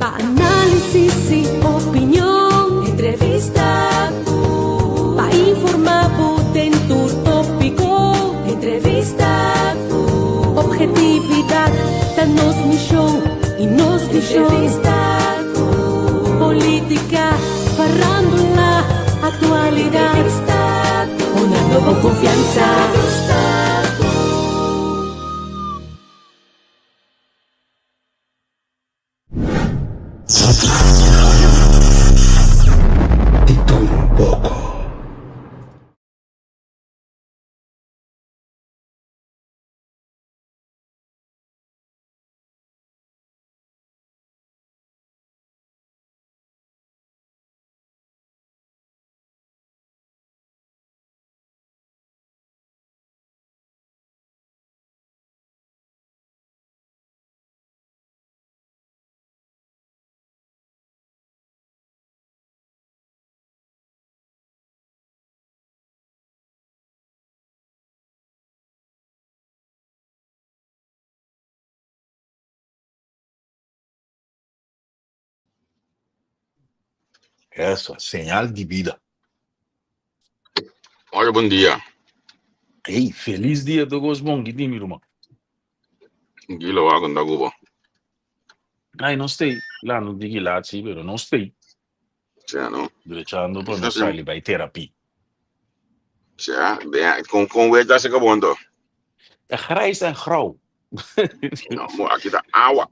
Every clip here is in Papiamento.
Pa análisis i opinion. Entrevista ku. Pa informá bo den tur tópiko. Entrevista ku. Ophetividat ta nos mishon i nos vishon. Entrevista ku. Polítika, farándula, aktualidat. Entrevista ku. Honrando bo konfiansa. Entrevista ku. Di tur un poko. Eso, señal di bida. Hola, bon dia. Hey, feliz dia tur kos bon, ki tin mi ruman? Gilo wa con ta cubo. Ay, no stay. La no digi laat sí, pero no stay. Sea, no. Drechando pa no sali bai terapia. Sea, con con weer ta se bonto. Ta grijs en grauw. No, mo aki ta awa.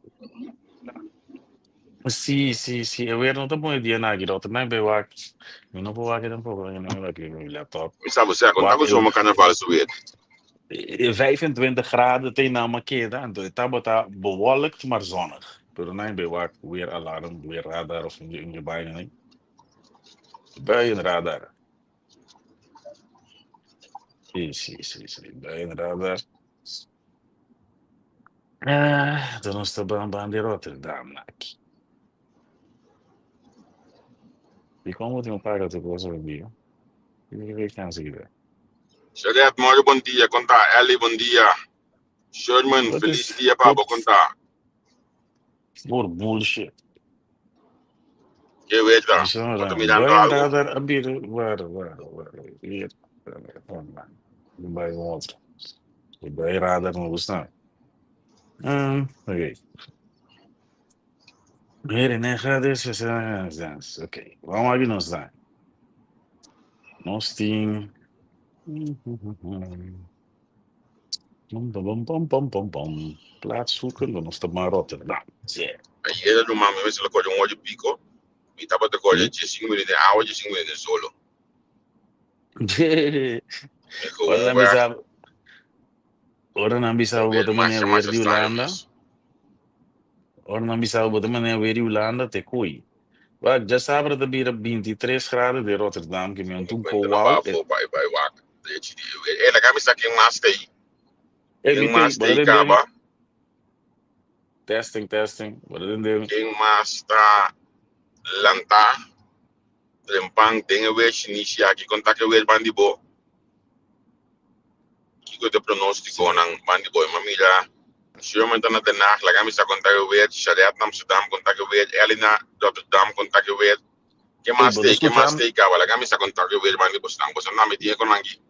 Sí, sí, sí. E weer no ta bon e dia naki. Rotterdam bij wak. Mi no por wak tampoco. Mi no wak mi laptop. Mi sabe sea, con ta Wak zo carnaval su weer. 25 graden te na ma keda. Anto e tabata bewolkt maar zonnig. Pero nee bij wak weer alarm, weer radar of in je bijna nee. Buienradar. Sí, sí, sí, sí. Buienradar. Ah, dan nos ta ban ban di Rotterdam aki. Di kon bo tin paga tur kos hopi dia? Ki ki kansa ki ta? Sharet, Mario, bon dia. Kon ta? Ellie, bon dia. Sherman, Wat feliz is dia pa bo. dit Kon ta? voor bullshit? Ke weta? Bisa Bo ta na mirando algo? buienradar a bira waar waar waar hier. Bij een otro. De buienradar no gusta. Oké. Mire, nega de Oké, vamos aquí nos da. Nos tin. Pom, pom, pom, pom, pom, pom. Plaats zoeken, dan nos ta maar Rotterdam. Yeah. Ayera ruman mi mester a kore un ora i piko. Mi tabata kore 15 minüt den awa, 15 minüt den solo. Mi Ora gewoon nan weg. bisa, ora nan bisa E bo weer ta manera masha weer masha di straño Hulanda. mes. Ora nan bisa bo ta manera weer di Hulanda te kooi. Wak, djasabra ta bira 23 graden den Rotterdam, ke mi Mi un tun cuenta na ko ba wow. afo bai bai wak. Drechi di e weer. E laga mi sa ken mas ta ei. E Ken mi tei, mas bo ta ta ei tende mi? kaba? Testing, testing, bo ta tende mi? Ken mas ta lantá trempan den e weer shinishi aki? Kon ta ke weer ban di bo? Kiko ta e Sí. pronóstikonan ban di bo? Mi a mira Sherman ta na Den Haag, laga mi sa kon ta ke weer. Sharet na Amsterdam, kon ta ke weer. Ellie na Rotterdam, kon ta ke weer. Ke Ey, mas bo ta ta ei? Ke skucha mas mi? ta ei kaba? Laga mi sa kon ta ke weer ban di bosnan. Boso na mi tin e konan aki.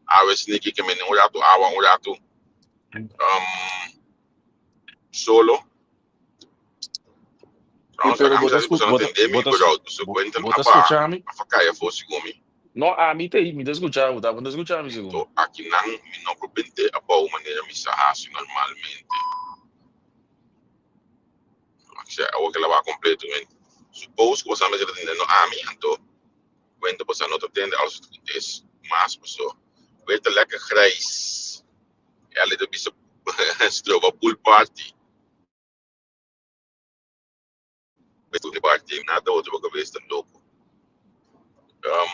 Awe sniki ke mende un ratu awa, un ratu um, solo. Sí, Trouwens, pero laga mi bo ta sa si sku boso no bo ta tende mi, bo ta pero su bo cuenta bo ta apa skucha mi? afa kaya for segun mi. No, ami ta ei, mi ta skucha bo, ta bo no ta skucha mi segun. Anto akinan mi no por bente abou manera mi sa hasi normalmente. Akshè, awor ke la wak kompleto men. Suppose ku boso a mester ta tende no ami, anto kuenta boso no ta tende als het goed is mas paso. Weer ta lekker grijs. Ellie ta bisa stroba pool party. Pool party nada otro bo kabes ta loko. Um,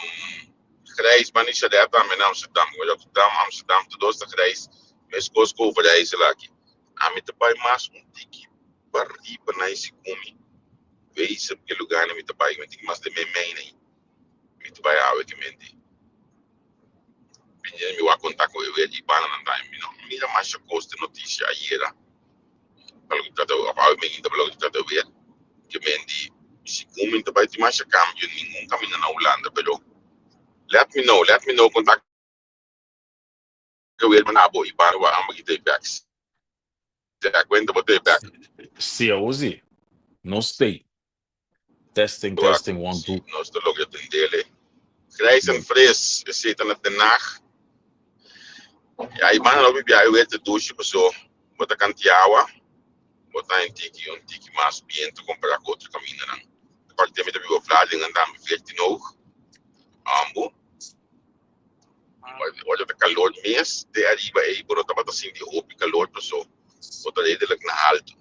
grijs, maar niet Shadet tambe na Amsterdam. Rotterdam, Amsterdam, tur dos ta grijs. Meskos ku Overijssel aki. Ami ta bai mas un tiki pariba na Isikumi. Wees op ke lugar mi ta bai, mi tin mas de mei mei Mi ta bai awe ke menti. Binye mi wak kontak ku e weer i bana nan dai. Mi no mira masha kos den notisia ayera. Pa loke ta trata, of awe mainta pa loke ta trata weer. Ke menti. Segun mi no ta bai tin masha kambio ningun kaminda na Hulanda, pero let me know, let me know kon ta ke weer na bo i ban wa amba ki ta e bek. Sea kuenta bo ta e bek. Si awor si, nos stay. Testing, Wak, testing, one, si two. nos ta logra tendele. Grijs en fris, esei ta na Den Haag. Ya, i banda no bibia e weer te dushi paso bo ta kantiawa, bo ta un tiki, un tiki mas biento kompara ku otro kamindanan. Aparte mi ta biba Vlaardingen tambe 14 hoog. Ambu. Ora ta kalor mes te ariba ei bo no tabata sinti hopi kalor paso bo ta redelijk na haltu.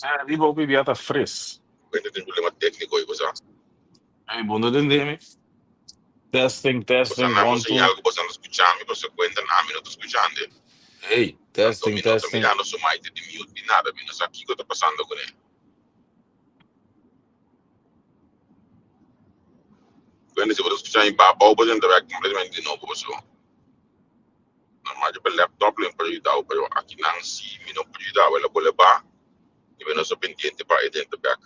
Ariba hopi bia ta fris. Bo tin problema tékniko ei bo sa. Ey, bo no tende mi? Testing, Bosa testing, na one, bo two. señal ku bosa no skucha mi, bosa kuenta na ami no ta skuchando. Ey, Anto testing, mi no ta testing. mirando su maite di mute ni nada, mi no sa kiko ta pasando kuné. Kuenta si bo ta skucha mi ba bou bo ta entra kompletamente di nobo paso normal riba laptop lo mi por yuda bo pero akinan si mi no por yuda bo el a bole ba i mi no sa pendiente pa e drenta bek.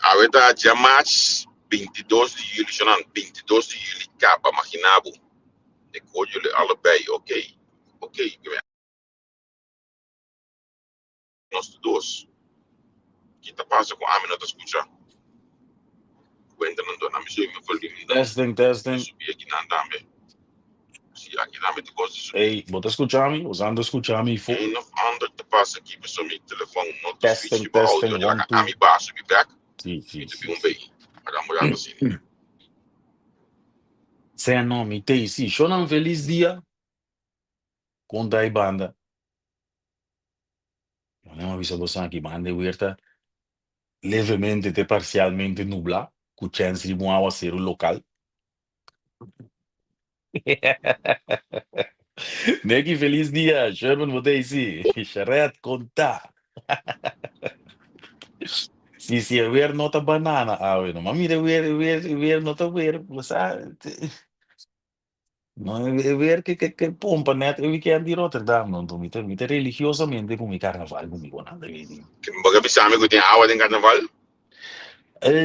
Awe ta djamars 22 di juli, shonan, 22 di juli kaba, magina bo. Ik hoor jullie allebei, oké, oké. Nos tur dos. Ki ta pasa ku ami no ta skucha? Kuenta nan dor, ami subi mi volume dan. Testing, testing. Mi subi akinan tambe. Si aki tambe ta kos di subi. Ey, bo ta skucha mi? Bo sa no ta skucha mi fo? Een of ander ta pasa aki pasobra mi telefon no ta switch Testing, riba audio. testing, Ora one, ku two. ami ba subi bek, Si, si, mi ta si, bin un si. bei. Adan bo rato asina. Sea no, mi tei si. Shonan felis dia. Konta e banda. Lo a bisa boso aki banda e weer ta levemente te parcialmente nubla cu chance riba un awaceru local. Neki feliz dia, Sherman bo ta ey si. Sharet conta. Si si e weer no ta banana awe no. Ma mira e weer e weer e weer no ta weer bo sa. No, e weer ke ke ke pompa net e weekend di Rotterdam no, anto mi ta mi ta religiosamente ku mi karnaval ku mi kon anda bini. Bo ke bisa mi ku tin awa den karnaval?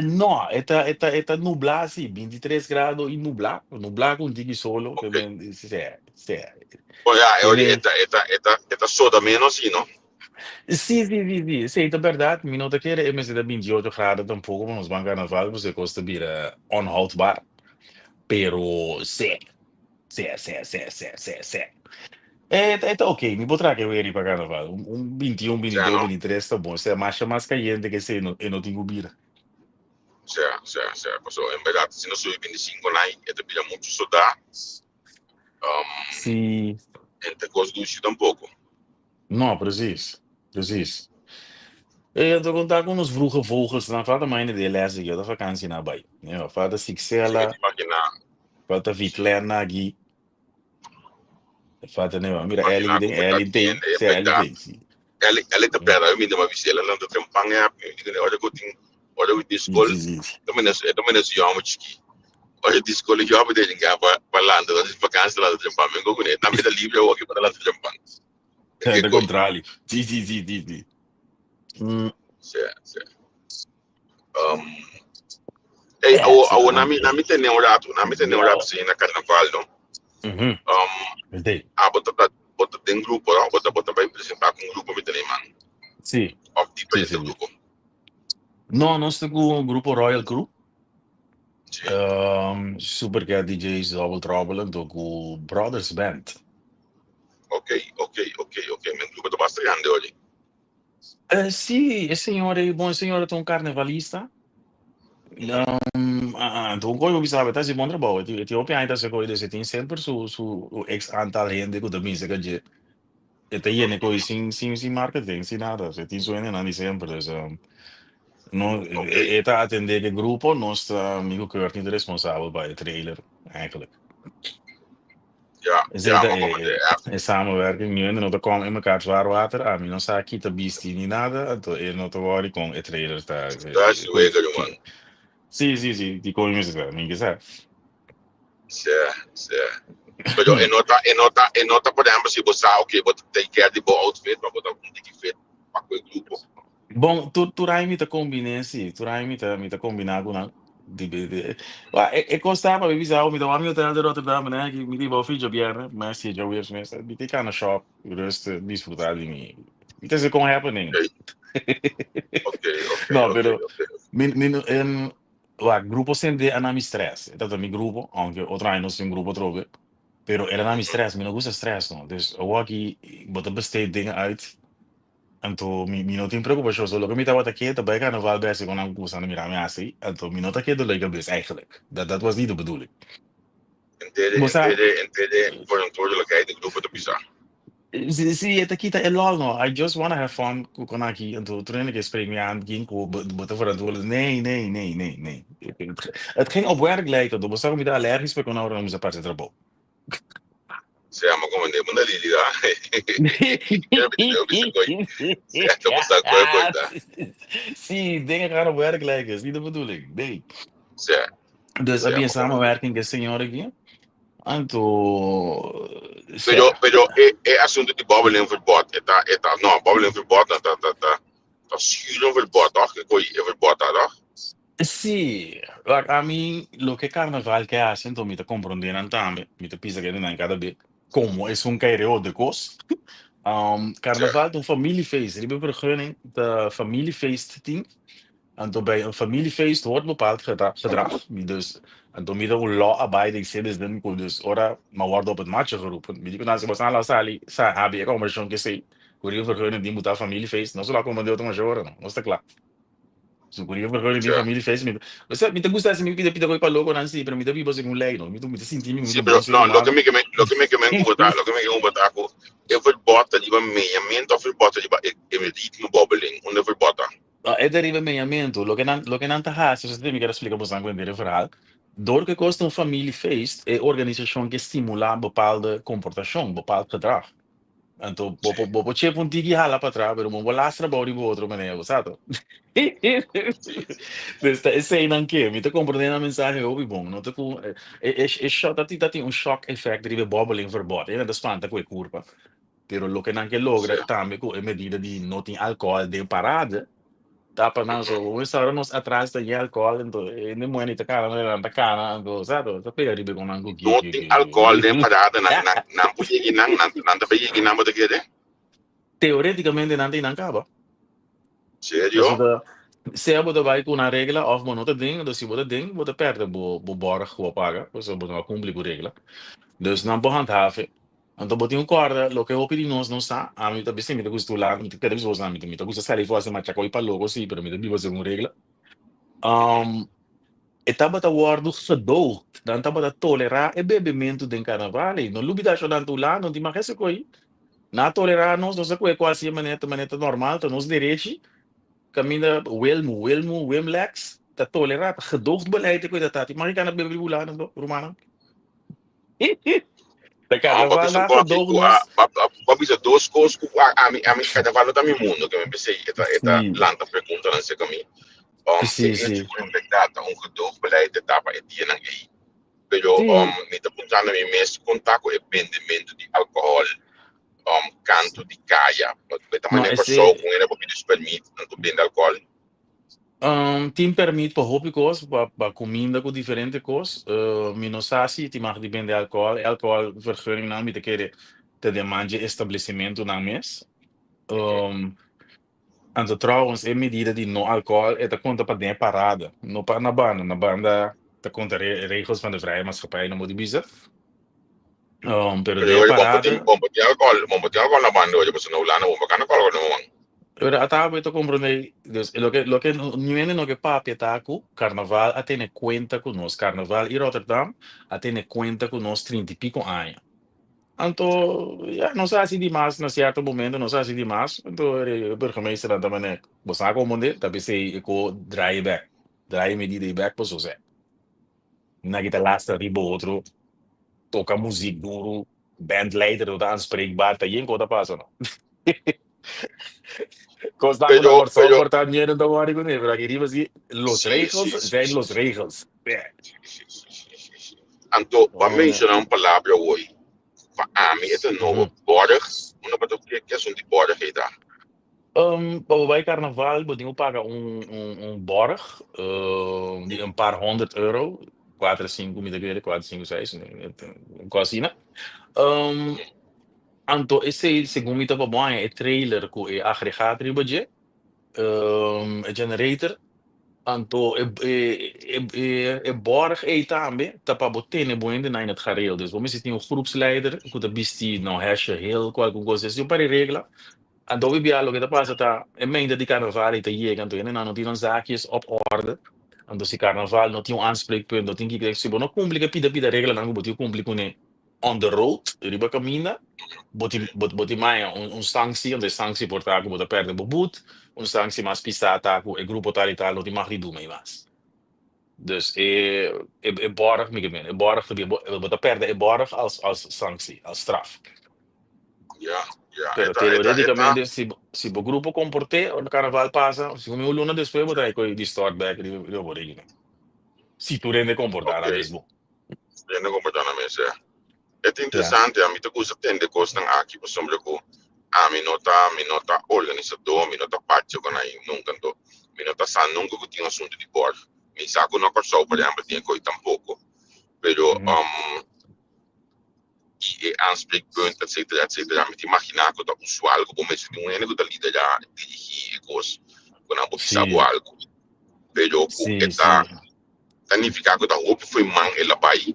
No, e ta e ta e ta nublá si, 23 grado i nublá, nublá ku un tiki solo, ke Ok. men sea sea. Bo ya, e Ke ori e men ta e ta e ta e ta soda menos si no? Si si si si, esei ta bèrdat, mi no ta kere e mester ta 28 grado tampoko pa nos ban karnaval, pasobra e kos ta bira onhoudbaar. Pero sè, sè, sè, sè, sè, sè, sè. E ta, e ta ok, mi por traha ke weri pa karnaval. Un, un 21, Sè 22, no? 23 ta bon. Sè masha mas kayente ke esei no, e no tin ku bira. Sè, sè, sè. Pasobra en bèrdat si nos subi 25 nai e ta bira muchu sodá. Um, Si. en ta kos dushi tampoko. No, precies. Precies. E anto conta cu nos vroege vogels nan falta maine de les di ta vakantie na bai. Ja, falta Si mi Sixela, ta imaginá, falta si. Vitlerna aki, falta ne, mira Ellie Imaginá den ku mi ta Ellie tei, hende e se Ellie bèrdat. tei, si. Ellie, Ellie ta pera, mi ta bisela nan ta trempan e mi di kuné ora ku tin ora ku tin Si, skol, si, si. ta mene e ta mene su yòmber chikí. Ora tin skol e yòmber ta yega pa pa lanta, ora tin vakansi ta lanta trempan. Mi ku kuné tambe ta libre awor pa ta lanta trempan. Ta contrali. Si, si, si, si, si. Sí, sí. Um, hey, awo, awo, nami, nami tene un rato, nami tene un rato sin na carnaval, no? Um, ah, bota, bota den grupo, no? Bota, bota vai presentar com um grupo, mi tene man. Sí. Of diferente sí, sí. grupo. No, nos ta ku grupo Royal Crew. Sí. Um, Super Cat DJs Double Trouble anto ku Brothers Band. Ok, ok, ok, ok. Men grupo ta basta grande ori. Eh, sí, e señor ei, bon, e señor ta un carnavalista. Um, ah, ah, un koe bisa ta hasi bon trabou. E tin hopi aña ta hasi koe, dus e tin semper su su ex aantal hende ku ta bisa ka dje. E ta yene koe sin sin sin marketing, sin nada. E tin su hendenan di semper, dus um, no, Ok. e ta atende ke grupo, nos ta amigo Courtney ta responsabel pa e trailer eigenlijk. Ja, Esei ja, ta maar como e, de app. e samenwerking. Nu hende no ta kom in mekaar zwaar water. Ami no sa kita bisti ni nada. Anto e no ta worry kon e trailer ta. Daar is de wega, jongen. Sí, sí, sí. Di kon mi sa. Mi ke sa. Sí, sí. Pero e no ta, e no ta, e no ta, por ehempel, si bo sa, oké, bo ta take care di bo outfit, maar bo ta un tiki fit pa ku e grupo. Bon, tur aña mi ta kombiné, sí, tur aña mi ta kombiná ku nan. Di, wa, e kos ta pa mi bisa, mi ta wak mi hotel di Rotterdam, né, ki mi tin ficha bierne, maar si djaweps mes, mi ta kana shop, rustig, disfrutá di mi. Mi ta kon happening. No, pero mi, wak, grupo sende a mi stress. E ta mi grupo, aunke otro aña nos tin un grupo trobe. Pero era na mi stress, mi no gusta stress, no. Dus awor aki, bo ta besteed dingen uit. Anto mi no tin preokupashon. So loke mi tabata ke ta bai karnaval bèsè ku nan kuminsá mira mi hasi. Anto mi no ta ke dolor kabes eigenlijk. Dat was niet de bedoeling. Entende, Bo sa, entende, verantwoordelijkheid de grupo ta bisa. Si, e ta kita e lol, no. I just wanna have fun ku aki. Anto toen ik spreek me aan, ging ku bo ta verantwoordelijk. Nee, nee, nee, nee, nee. Het ging op werk lijken. Bo sa ku mi ta allergisch pa kon ora mi sa parse trabou. Se llama como de munda lili, da. Eu bisa koi. Se llama sa koi koi ta. Sí, dingen gaan op werk lijken. Is niet de bedoeling. Nee. Se, Dus se heb je llama como. samenwerking ku e señor aki. Anto, Pero, sea. pero e asunto di bubbelingverbod, e ta, no, bubbelingverbod, no, ta schurenverbod, toch? Ku koi e verbod ta, toch? Sí, like, ami, loke karnaval ke hasi, anto mi ta komprondé nan tambe, mi ta pisa ku nan kada be, komo es un kaireo de kos. Karnaval ta un familiefeest, riba vergunning, de familiefeest tin. Anto bij een familiefeest hoort bepaald gedrag. Dus, anto mi ta un law abiding citizen, ku dus ora m'a wòrdu op het matje geroepen. Mi di ku nan si bo la sali, sa habi e konversashon ke sei, ku riba vergunning di muta familiefeest, no solo komprondé otro masha no, nos ta kla. So ku riba vergunning di familiefeest, mi, o mi ta gusta si mi pida pida koi pa loko nan si, pero mi ta biba segun lei, no. Mi ta sinti mi Sí, un pero bon ser no, loke humano. mi ke men, loke mi ke men ku bota, loke mi ke men bota ku e verbod ta riba meñamento of verbod ta riba e ritmo bobbeling, unda verbod ta? E ta riba meñamento. Loke nan ta hasi, so mi kier splika boso ku henter e verhaal. Door ku kos ta un familiefeest, e organisashon ke stimulá bepaalde komportashon, bepaald gedrag. Anto, bo por chep un tiki hala pa atras, pero bo no lastra bou di otro manera, bo sa to? Dus ta esei nan ke, mi ta komprondé nan mensahe hopi bon. No ta ku e shock, ta tin un shock effect riba e bobbeling verbod. E nan ta spanta ku e kurpa. Pero loke nan ke logra tambe ku e medida di no tin alkohòl den parade, ta pa nan so, un restaurant nos atras ta yen alkohòl, anto e muhé ta kana, nan ta kana, anto sa to, ta pega riba kon nan ku No tin alkohòl den parada, nan por yegi nan, nan ta pa yegi nan bo ta kere? Teorétikamente nan tin nan kaba. Serio? Pasobra sea bo ta bai ku una regla òf bo no ta den, anto si bo ta den, bo ta pèrdè bo borg ku bo paga, pasobra bo no a kumpli ku regla. Dus nan por handhaven. Anto bo tin ku kòrda loke hopi di nos no sa, ami ta bisa mi ta gusta Hulanda, mi ta kere bisa boso mi ta gusta sali for hasi machakoi pa loko si, pero mi ta biba segun regla. E tabata wòrdu gedoogd, nan tabata tolerá e bebementu den karnaval ei. No lubidá sho nan ta Hulanda, no tin mas esei koi. Nan a tolerá nos, nos a kohe ku hasi e manera, ta manera ta normal, ta nos derechi. Kaminda Wilmu, Wilmu, Wimlex ta tolerá, ta gedoogd beleid e koi ta ta. Tin mas ke kana bebe di Hulanda anto, rumannan. Ta No, karnaval papi nan un koki gedoogd ku a nos. papi sa dos kos ku ami karnaval no ta mi mundo ke mi pensei e ta lanta pregunta nan seka mi. E hecho ku inderdaad ta un gedoogbeleid e tapa e dianan ei. Pero mi ta puntrando mi mes kon ta ku e bendementu di alkohòl kantu di kaya. E ta No, manera Kòrsou ese ku hende por pidi su pèrmit nan ku bende alkohòl. Tin pèrmit pa hopi kos, pa kuminda ku diferente kos. Mi no sa si tin mag di bende alkohòl. E alkohòl vergunning nan mi ta kere ta den man dje establesimentunan mes. Anto trouwens e medida di no alkohòl e ta konta pa den e parada, no pa na banda. Na banda ta konta regels van de vrije maatschappij, no bo di bisa. Pero Pero den e oye, bon por tin parada. bon por tin alkohòl, bon por tin alkohòl na banda oye, pasobra na Hulanda bon por kana alkohòl no man. Pero ata bo ta komprondé, dus loke niun hende no ke papia ta ku karnaval a tene kuenta ku nos, karnaval i Rotterdam a tene kuenta ku nos trinta i piko aña. Anto ya nos a hasi dimas na sierto momento nos a hasi dimas, anto e burgemeesternan ta manera bo sa komprondé ta p'esei e ko draai bèk, draai e medida ei bèk pasobra sè nan kita lastra riba otro, toka muzik duru, bandleider no ta aanspreekbaar, ta yen ko ta pasa no. Kos ta ku na Pero Kòrsou pero por ta miedo ta wòri kuné, pero aki riba si los regels zijn los regels. Sí. Anto, pa menshoná un palabra hoy, pa ami e ta nobo, borg, unda pa ta ke asuntu di borg ei ta? Pa bo bai karnaval bo tin ku paga un bòrg di un par honderd euro, kuater sinku mi ta kere, kuater sinku seis, un kos asina. Anto esei segun mi ta pa bo haña e trailer ku e agregaat riba dje, e generator, anto e bòrg ei tambe ta pa bo tene bo hendenan in het gareel. Dus bo mester tin un groepsleider ku ta bisti no hesje hel ku algun kos asina un par di regla. Anto hopi bia loke ta pasa ta e meinta di karnaval ei ta yega anto hendenan no tin nan zaakjes op orde. Anto si karnaval no tin un aanspreekpunt, no tin kiko, si bo no kumpli ku e pida pida reglanan ku bo tin ku kumpli kuné on the road, riba kaminda, bo tin bo tin maya un sanksi, anto e sanksi por ta ku bo ta pèrdè bo but, un sanksi mas pisá ta ku e grupo tal i tal no tin mag di duna ei mas. Dus e e bòrg mi ke meen, e bòrg ta bin, bo ta pèrdè e bòrg als als sanksi, als straf. Ja, ja, Pero e ta, e ta, e ta. teoreticamente si si bo grupo comporte ora carnaval pasa, si un luna despues bo ta hay coy di stort bek riba bo rekening. Si tur hende comporta nan Ok, mes bon. hende comporta nan mes, ja. E ta Ja. interesante, ami ta gusta tende cosnan aki pasobra cu ami no ta, mi no ta organisador, mi no ta parti con ahí nunca, anto mi no ta sa nunca cu tin asunto di borg. Mi sa cu na Corsou por ehempel tin e coy tampoco, pero um, i e aanspreekpunt etcetera etcetera mi ta imaginá ku ta usual ku bo mester tin un hende ku ta liderá dirigí e kos ku nan por bisa bo algu pero ku e ta ta nifiká ku ta hopi fo'i man el a bai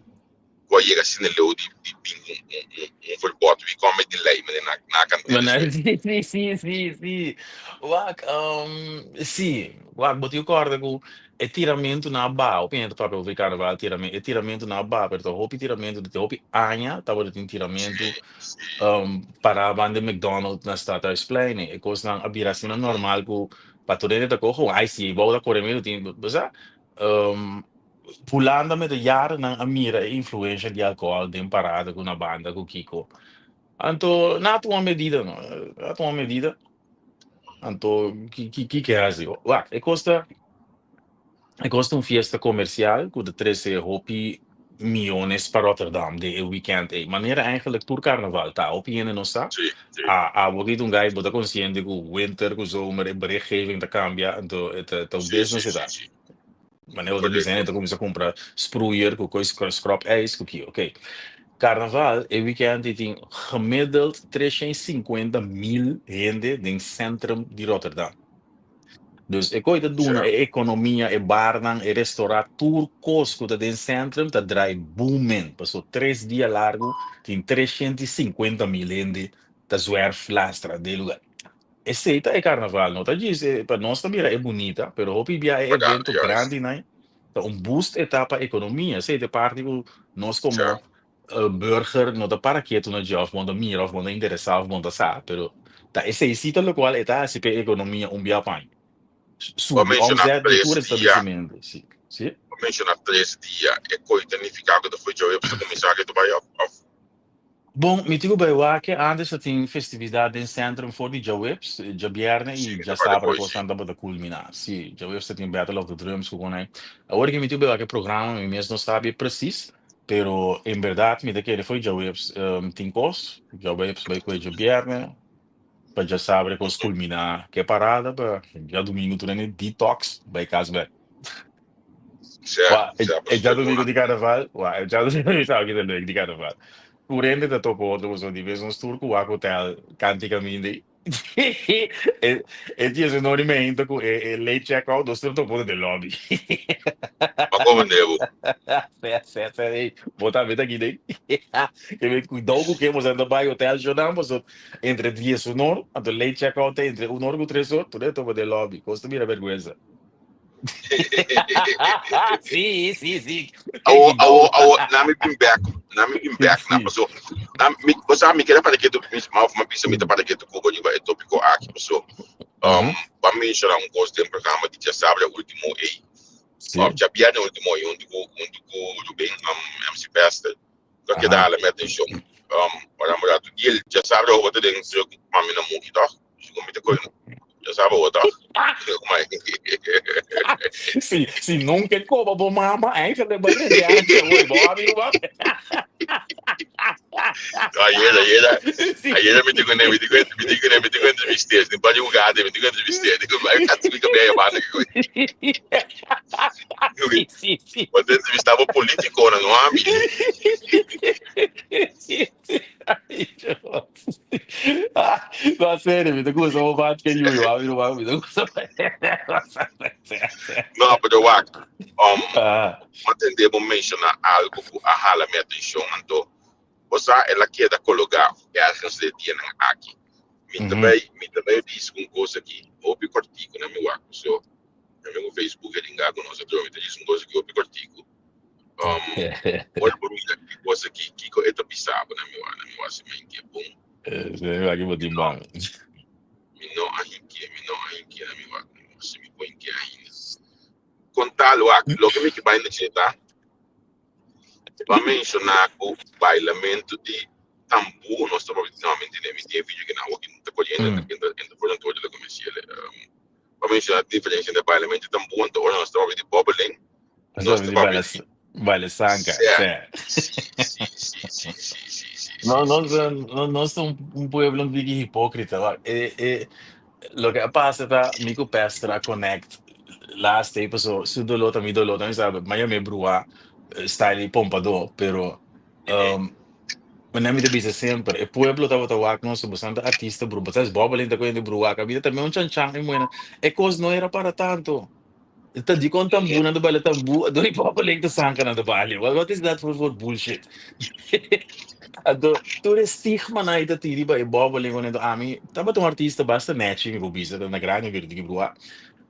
ku a yega asina leu di di bin ku un un un verbod wi kòm e di lei manera na na kant'é despues. Sí, sí, sí, sí. Wak, sí, wak, bo tin ku kòrda ku E tiramentu nan a baha, hopi hende ta papia over di karnaval, tiramentu, e tiramentu nan a baha, pero ta hopi tiramentu, desde hopi aña tabata tin tiramentu pará banda di McDonald na Stadhuisplein. E kosnan a bira asina normal ku pa tur hende ta kohe un ice tea, bou ta kore medio tin, bo sa. Hulanda mester yarenan a mira e influensha di alkohòl den parada ku na banda ku kiko. Anto nan a tuma medida no, nan a tuma medida. Anto ki ki ki ke hasi? Wak, e kos ta e kos ta un fiesta komersial ku ta trese hopi miones pa Rotterdam den e weekend ei. Manera eigenlijk tur karnaval ta. Hopi hende no sa. A abo ki ta un gai bo ta konsiente ku winter ku zomer e berichtgeving ta kambia anto e ta ta un business e ta. Manera bo ta bisa hende ta kuminsá kumpra sproeier ku kos skròp ijs ku ki. Oké. Karnaval e weekend ei tin gemiddeld 350 mil hende den sentrum di Rotterdam. Dus e koi ta duna e ekonomia, e barnan, e restaurant, tur kos ku ta den sentrum ta drai booming. Pasobra tres dia largu tin 350 mil hende ta zwerf lastra den e lugar. Esei ta e karnaval, no ta djis e, pa nos ta mira e bunita, pero hopi bia e evento grandinan ta un boost e ta pa ekonomia. Esei ta e parti ku nos komo burger no ta para ketu na dje òf bo no ta mira òf bo no ta interesá òf bo no ta sa, pero ta esei si ta lokual e ta hasi pa e ekonomia un bia pa aña. Bo Subi menshoná omzet di tres tur dia. establesimentu. Si, si. Bo menshoná tres dia, e koi ta nifiká ku ta fo'i djaweps ta kuminsá ke ta bai òf òf? Bon, mi tin ku bai wak antes ta tin festividat den sentrum for di djaweps, djabièrnè i djasabra kosnan tabata kulminá. Sí, djaweps ta tin Battle of the Drums ku kon ei. Awor ke mi tin ku bai wak e programa mi mes no sabi presis, pero en bèrdat mi ta kere for di djaweps tin kos, djaweps bai ku e djabièrnè pa djasabra e kos kulminá ku e parada pa djadumingu tur hende detox bai kas bèk. Wa, e djadumingu di karnaval, wa, e djadumingu mi sa ki ta leuk di karnaval. Tur hende ta topa otro pasobra di bes nos tur ku wak hotel kanti kaminda ei. E e diesunor di meinta ku e e late check out nos tur topa otro den lobby. Pa komo nebo. Sè, sè, sè, ey, bo tambe ta aki den. Ke men kuidou ku ke boso ta bai hotel shownan pasobra entre diesunor anto late check out ta entre un or ku tres or tur hende topa den lobby. Kos ta bira bèrgwensa. Sí, sí, sí. Awo, awo, awo, na mi bin back, na mi bin back na paso. Na mi, o sea, mi kere para ketu, mi ma of ma bisa mi ta para ketu kubo riba e tópiko aki, paso. Pa mencionar un kos den programa di djasabra último ei. Of djabièrnè último ei, huntu ku, huntu ku Ruben, MC Pester. Lo keda hala mi atenshon. Ora mi rato, Gil, djasabra hopi ta den druk mami na muki, toch? Segun mi ta koyo. No sabe bo toch? Si, si nunca e koba bo mama, eigenlijk bo rende ancha, hoor. Bo amigo ba? No, ayer, ayer, Si. ayer mi digo, mi digo, mi digo, mi digo entrevisté, ni pa jugar, mi digo entrevisté, digo, ay, casi mi cabello banda que Si, si, si. Wat entrevistava político, no ami. Si, si. Ay, Dios. Ah, no, serio, mi ta gusta bo bat ke yuyu, ami ruman, mi ta gusta. No, pero wak, Ah, m'a tende bo menciona algo cu a hala mi atencion, anto, bo sa, el a keda cologa ergens den dianan aki. Mi ta bay, mi ta bay bisa un cos aki, hopi cortico na mi wak, so, mi amigo Facebook e ringa cu nos atrobe, mi ta bisa un cos aki hopi cortico. Ora bo mira ki cos aki, kico e ta bisa bo na mi wak, na mi wak si men ke bon. Aki bo tin ban. Mi no a hinke, mi no a hinke na mi wak, si mi por hinke ainda. Contal wak, loke mi ke bai na dje ta, pa menciona cu bailamento di tambú, nos ta papia, no, mi ntende, mi tin e video kinan, awor ki ta coriendo, enta, enta por anto loke mi hasiel, pa menciona diferencia entre bailamento di tambú, anto ora nos ta papia di bobbeling, Nos ta papia di baile sanka, sè. Si, si, si, si, si, si, si, No, si, nos, si. no, nos ta un pueblo un tiki hipócrita, wak. Loke a pasa ta mi ku Pester a connect last day paso su doló ta mi doló también sabe, m'a yam'é bruá style di pompadó, pero manera mi ta bisa semper e pueblo tabata wak nos bastante artista bru, bo sabes Bobelin ta koyendo bruá kabida ta un chanchan i muena e kos no era para tanto. Ta dikon tambú nan ta baila tambú anto e Bobelin ta sanka nan ta balia, what is that for bullshit? Anto tur e stigmanan ei ta tira riba e Bobelin ku ami tabata un artista basta nechi mi por bisa ta na grandi mi bira bruá.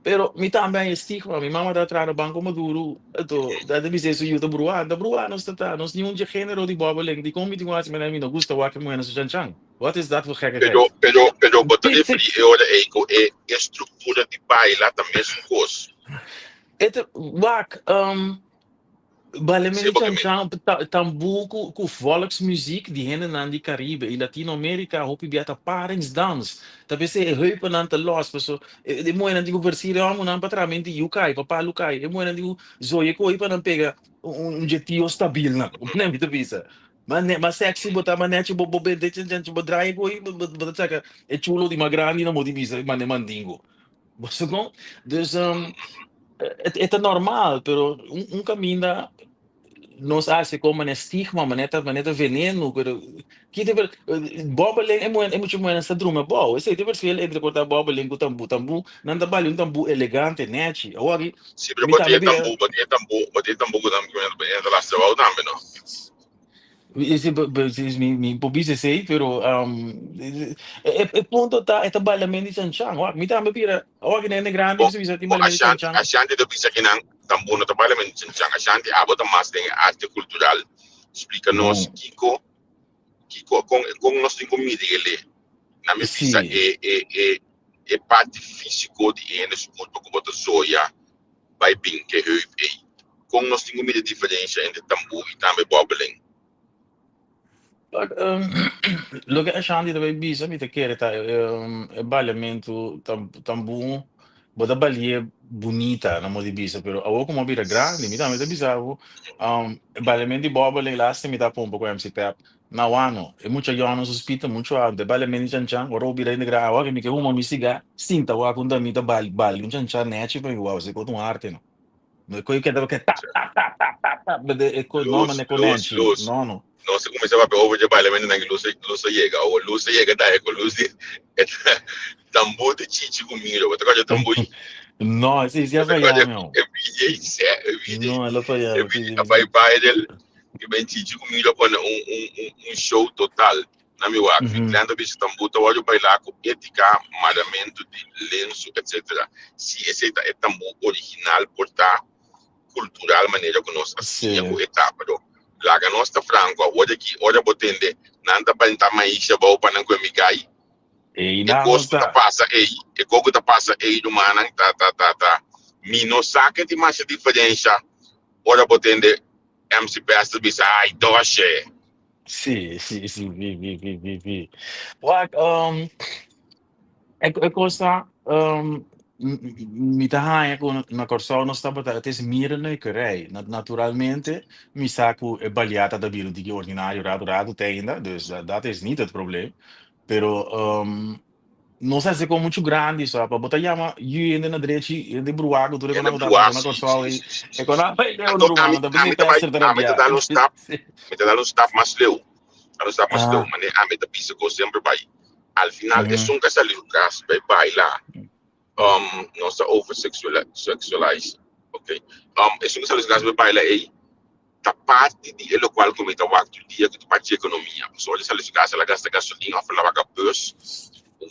Pero mi tambe haña stigma, mi mama ta traha na Banco Maduro, anto ta ta bis'é su yu ta bruá, ta bruá nos ta ta, nos ni un dje género di bòbeling, dikon mi tin ku hasi manera mi no gusta wak e muhé su chanchan? What is dat voor gekkigheid? Pero, pero, pero bo ta referí e ora ei ku e estruktura di baila ta mesun kos. E ta, wak, Bailamento Sí, di porque mi, chanchan, tambú ku volksmuziek di hendenan di Caribe i Latinoamerica hopi bia ta paringsdans. Ta bisa e heupennan ta los paso e muhernan tin ku versir e homonan pa traha menti yu kai, pa palu kai. E muhernan tin ku zoya ko'i pa nan pega un jetio stabil nan. Nan mi ta bisa. Mas ne mas sexy bo ta, mas nechi bo bo bende chanchan bo draai ko'i bo bo ta saka e chulo di mas grandi nan bo di bisa mane mandingo. Bo sa kon? Dus e ta normal, pero un kaminda nos a hasi kon manera stigma, manera ta manera ta veneno, pero ki ta bòbelen e muhé e mucha muhénan sa drumi abou, esei ta verschil entre por ta bòbelen ku tambú, tambú nan ta bali un tambú elegante, nèchi, awor aki Sí, pero mi bo tin tambe e bira tambú, bo tin e tambú, bo tin e tambú ku nan ta lastra abou tambe, no? Mi por bisa esei, pero e punto ta e ta bailamento di chanchan. Wak, mi tambe bira, awor ki nene grandi Bo, mi sa bisa tin bo bailamento di Ashanti, chanchan. Ashanti ta bisa kinan tambu no ta bailamento di chanchan. Ashanti abo ta mas den e arte cultural. Splica nos Bon, kico, kico, con, con nos tin cu midi el'e. Na mi bisa si. e, e, e, e parti fisico di e hende su curpa cu bo ta zoya bai bin ke heup ei. Kon nos tin ku mira diferensha entre tambú i tambe bòbelen? Loke Ashanti ta bai bisa mi ta kere ta e baliamentu tambú bo ta bali'é bunita na modo di bisa pero awor ku mi a bira grandi mi tambe ta bisa bo e baliamentu di bòbelen lastima mi ta pompa ku MC Pep na wano e mucha yònan su spita muchu alto e baliamentu di chanchan ora bo bira hende grandi awor mi ke huma mi sigá sinta wak un ta mi ta bali un chanchan nechi pa mi wou esei ku ta un arte no. No e koi keda ke tap tap tap tap tap tap de e koi no Luz, man e luz, konenchi. luz. No no. Nos a kuminsá papia over dje bailamento nan ki luz luz a yega. Awor luz a yega ta e ku luz di e tambú di Chichi ku Miro. Bo ta kòrda e tambú ei? No, esei si a Bo ta fayá kòrda meu. e video ei? Sè, e video ei. No, el a fayá E mi. video a bai viral. Ki ben Chichi ku Miro a pone un un un un show total. Na mi wak, mi cliente a bisa tambú ta wòrdu bailá ku étika, maramentu di lensu, etc. Si esei ta e tambú original por ta kultural manera ku nos a siña ku e ta, pero laga nos ta franko awor aki ora bo tende nan ta benta maisha bou pa nan ku e migai, Ei e nan kos nos ku ta ta. pasa ei, e kos ku ta pasa ei rumannan ta ta ta ta mi no sa ke tin masha diferensha ora bo tende MC Best ta bisa ai doshe. Sí, sí, sí, sí, sí, sí, sí, sí. Wak, e, e kos ta. Mi ta haña ku na Kòrsou nos tabata het is mierenneukerij. Naturalmente mi sa ku e baliata ta bira un tiki ordinario ratu ratu te ainda, dus dat is niet het probleem. Pero nos a hasi kon muchu grandi so pa bo ta yama yu hende na drechi, hende bruá ku tur e Hende konan ku ta bruá, pasa na sí, Kòrsou sí, ei, sí, sí, e sí, konan sí. a bai Anto ruman ami, ta ami bisa ta bai, pèster ta ami ta rabiá. dal un stap, mi ta dal un stap mas leu, dal un stap mas leu, Ah. mane ami ta bisa ku semper bai. Al final esun ka sali su kas bai baila, nos ta over sexualize, ok, esun ka sali su kas bai baila ei, ta parti di e lokual ku mi ta wak tur dia ku ta parti di ekonomia. Pasobra el a sali su kas, el a gasta gasolin òf el a wak bus,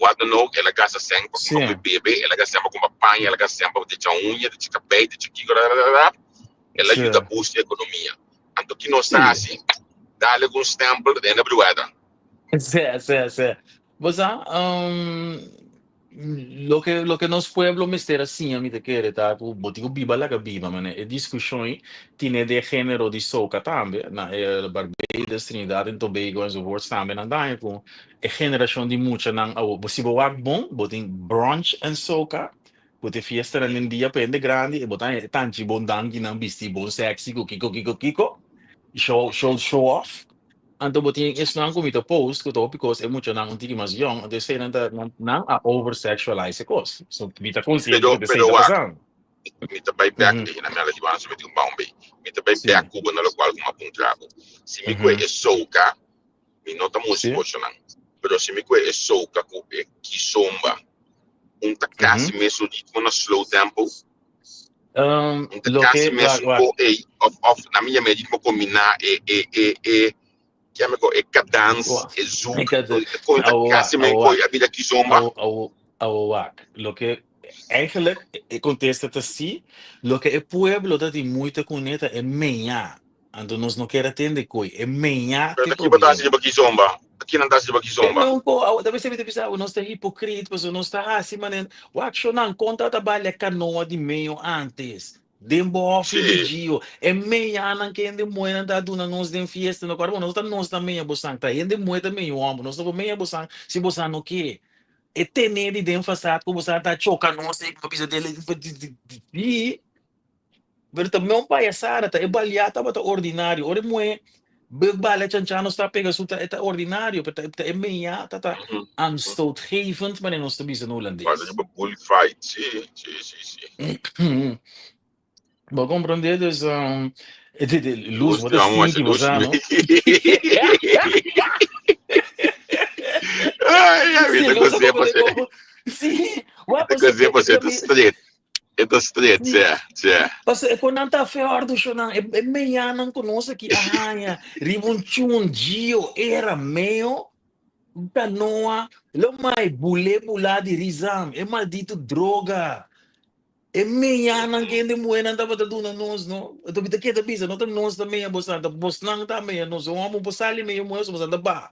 wat dan ook, el a gasta sèn pa kumpra bebe, el a gasta sèn pa kumpra paña, el a gasta sèn pa decha uña, decha kabei, decha kiko, rararara, el a yuda boost e ekonomia. Anto ki nos ta hasi? Dale ku un stèmpel den e brueda. Sí, sí, sí. Bo sa, loke, loke nos pueblo mester a siña mi ta kere ta ku bo tin ku biba laga biba, mane. E diskushon ei tine den genero di soca tambe, na e Barbados, Trinidad en Tobago enzovoorts tambe nan daña ku e generashon di muchanan awo. Bo si bo wak bon, bo tin brunch en soca, ku ta e fiestanan den dia pa hende grandi, e bo ta haña e tanchi bon dankinan bisti bon sexy ku kiko kiko kiko, show show show off. Anto bo tin esnan ku mi ta post ku ta hopi kos e muchanan un tiki mas yong, anto eseinan ta nan a over sexualize e kos. So mi ta konsiente Pero, ku ta esei pero ta wak, pasando. mi ta bai bek, e na mi ala hiba anso mi tin un baun bei. Mi ta bai bek ku bo na lokual ku mi a puntra bo. Si mi kue e soka, mi no ta musiko shonan, pero si mi kue e soka ku e kizomba, un ta kasi mesun ritmo na slow tempo? Un ta kasi mesun ko ei, of of na mi yama e ritmo kombiná e e e e kiami ko e kadans, e zouk, kon ta kasi men ko a bira kizomba? Awo wak, loke eigenlijk e kontesta ta si, loke e pueblo ta tin moeite kuné ta e meñá. Anto nos no kier a tende koe e meñá Pero te ta kiba ta hasi problema. riba kizomba? Ta kinan ta hasi riba E kizomba? meun ko, awo ta mester mi ta bisa awo nos ta hipokrit pasobra nos ta hasi manera wak shonan kon ta ta balia kanoa di meño antes den bo hòfi di Gio e meñanan ke hende muhénan ta duna nos den fiesta no kòrda bo no ta nos ta meña bosan ta hende muhé ta meña hòmber nos no por meña bosan si bosan no ke e tene di den fasad ku bosan ta choka nos ei ku bo bisa dele di. Pero ta un payasada, ta e baliá tabata ordinario. Ora e muhé buk bala chanchá nos ta pega su ta e ta ordinario, pero ta ta e meñá ta ta aanstootgevend manera nos ta bisa na Cuando hulandes. riba bullfight, sí, sí, sí, sí. Bo comprende? Dus e de de luz Luz bo te ta amo, stinky bo luz. sa no. Ay, ay, mi Sí, ta luz a gozé comprende pasé. como sí, Mi wak ta paso gozé e pasé ta straight. E ta straight, Sí. sí, sí. Paso e konan ta feòrdu shonan, e e meyanan ku nos aki a haña riba un chun, Gio, era meo, kanoa, lo mai bulé bulá di Rizam, e maldito droga. E meyanan ku hende muhénan tabata duna nos, no? Anto mi ta keda bisa, no ta nos ta meya bosnan, ta bosnan ta meya nos. Un hòmber por sali meya muhé, so bosnan ta baha.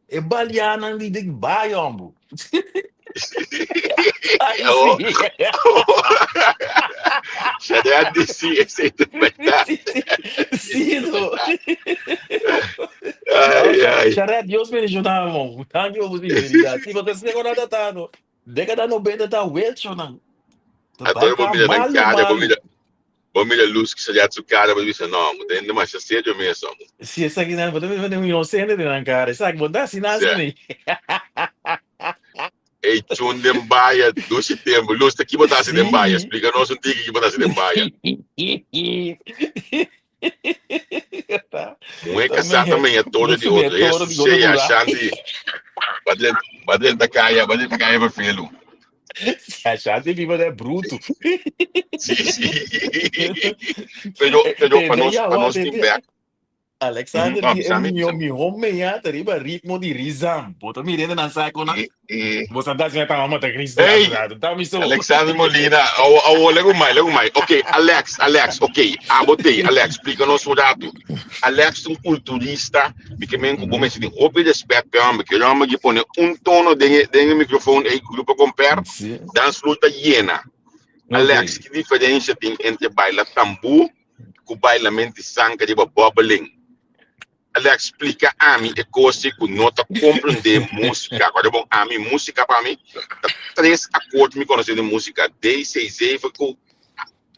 E balianan di di bai hombo. Ai Oh. sí. Shaddai di sí, esei ta berdad. Sí, sí. Sí, no. Ai, ai. Shaddai, Dios bendiciona mo. Danki pa bo sinceridad. Sí, porque se con nada no. Década 90 ta wecho nan. Ta Anto bai bo ka mira nan malu cara, bo malu. mira, bo mira luz ki salia su cara, bo bisa no, bo ta hende masha serio mes ho. Si esaki nan, bo ta mira un inocente den nan cara. Esaki bo ta asina Sè. asina. Ey chun den baya, dushi tempo. Luz, ta ki bo ta hasi den baya? Sí. Splika nos un tiki ki bo ta hasi den baya. Muhé kasá ta meña toro di otro. Jesus, Shea, Ashanti, ba drenta kaya, ba drenta kaya vervelu. Ashanti biba den bruto. Sí, sí. Pero, pero pa nos, pa nos tin bek. Alexander No, di e bisa mi, mihó bisa mi. mihó meña ta riba ritmo di Rizam. Bo ta mirende nan saconan? Eh, eh. Bo sa ta asina ta mama ta Cristo Hey, rato rato. Ta mi so. Alexander Molina, awo, awo, legu mai, legu mai. Ok, Alex, Alex, ok, abo te, Alex, splika nos un rato. Alex ta un kulturista, mi ke men ku bo mester tin hopi respet p'e homber, ke homber ki pone un tono den e, den e microfoon ei, Grupo Comper, Sí. dansvloer ta yena. Alex, Ok. ki diferencia tin entre baila tambú ku bailamento di sanka riba bòbeling? Alex, splika ami e kos ei ku no ta komprendé músika. Kòrda bon, ami músika pa mi ta tres akord mi konosé den músika, D, C, zeven ku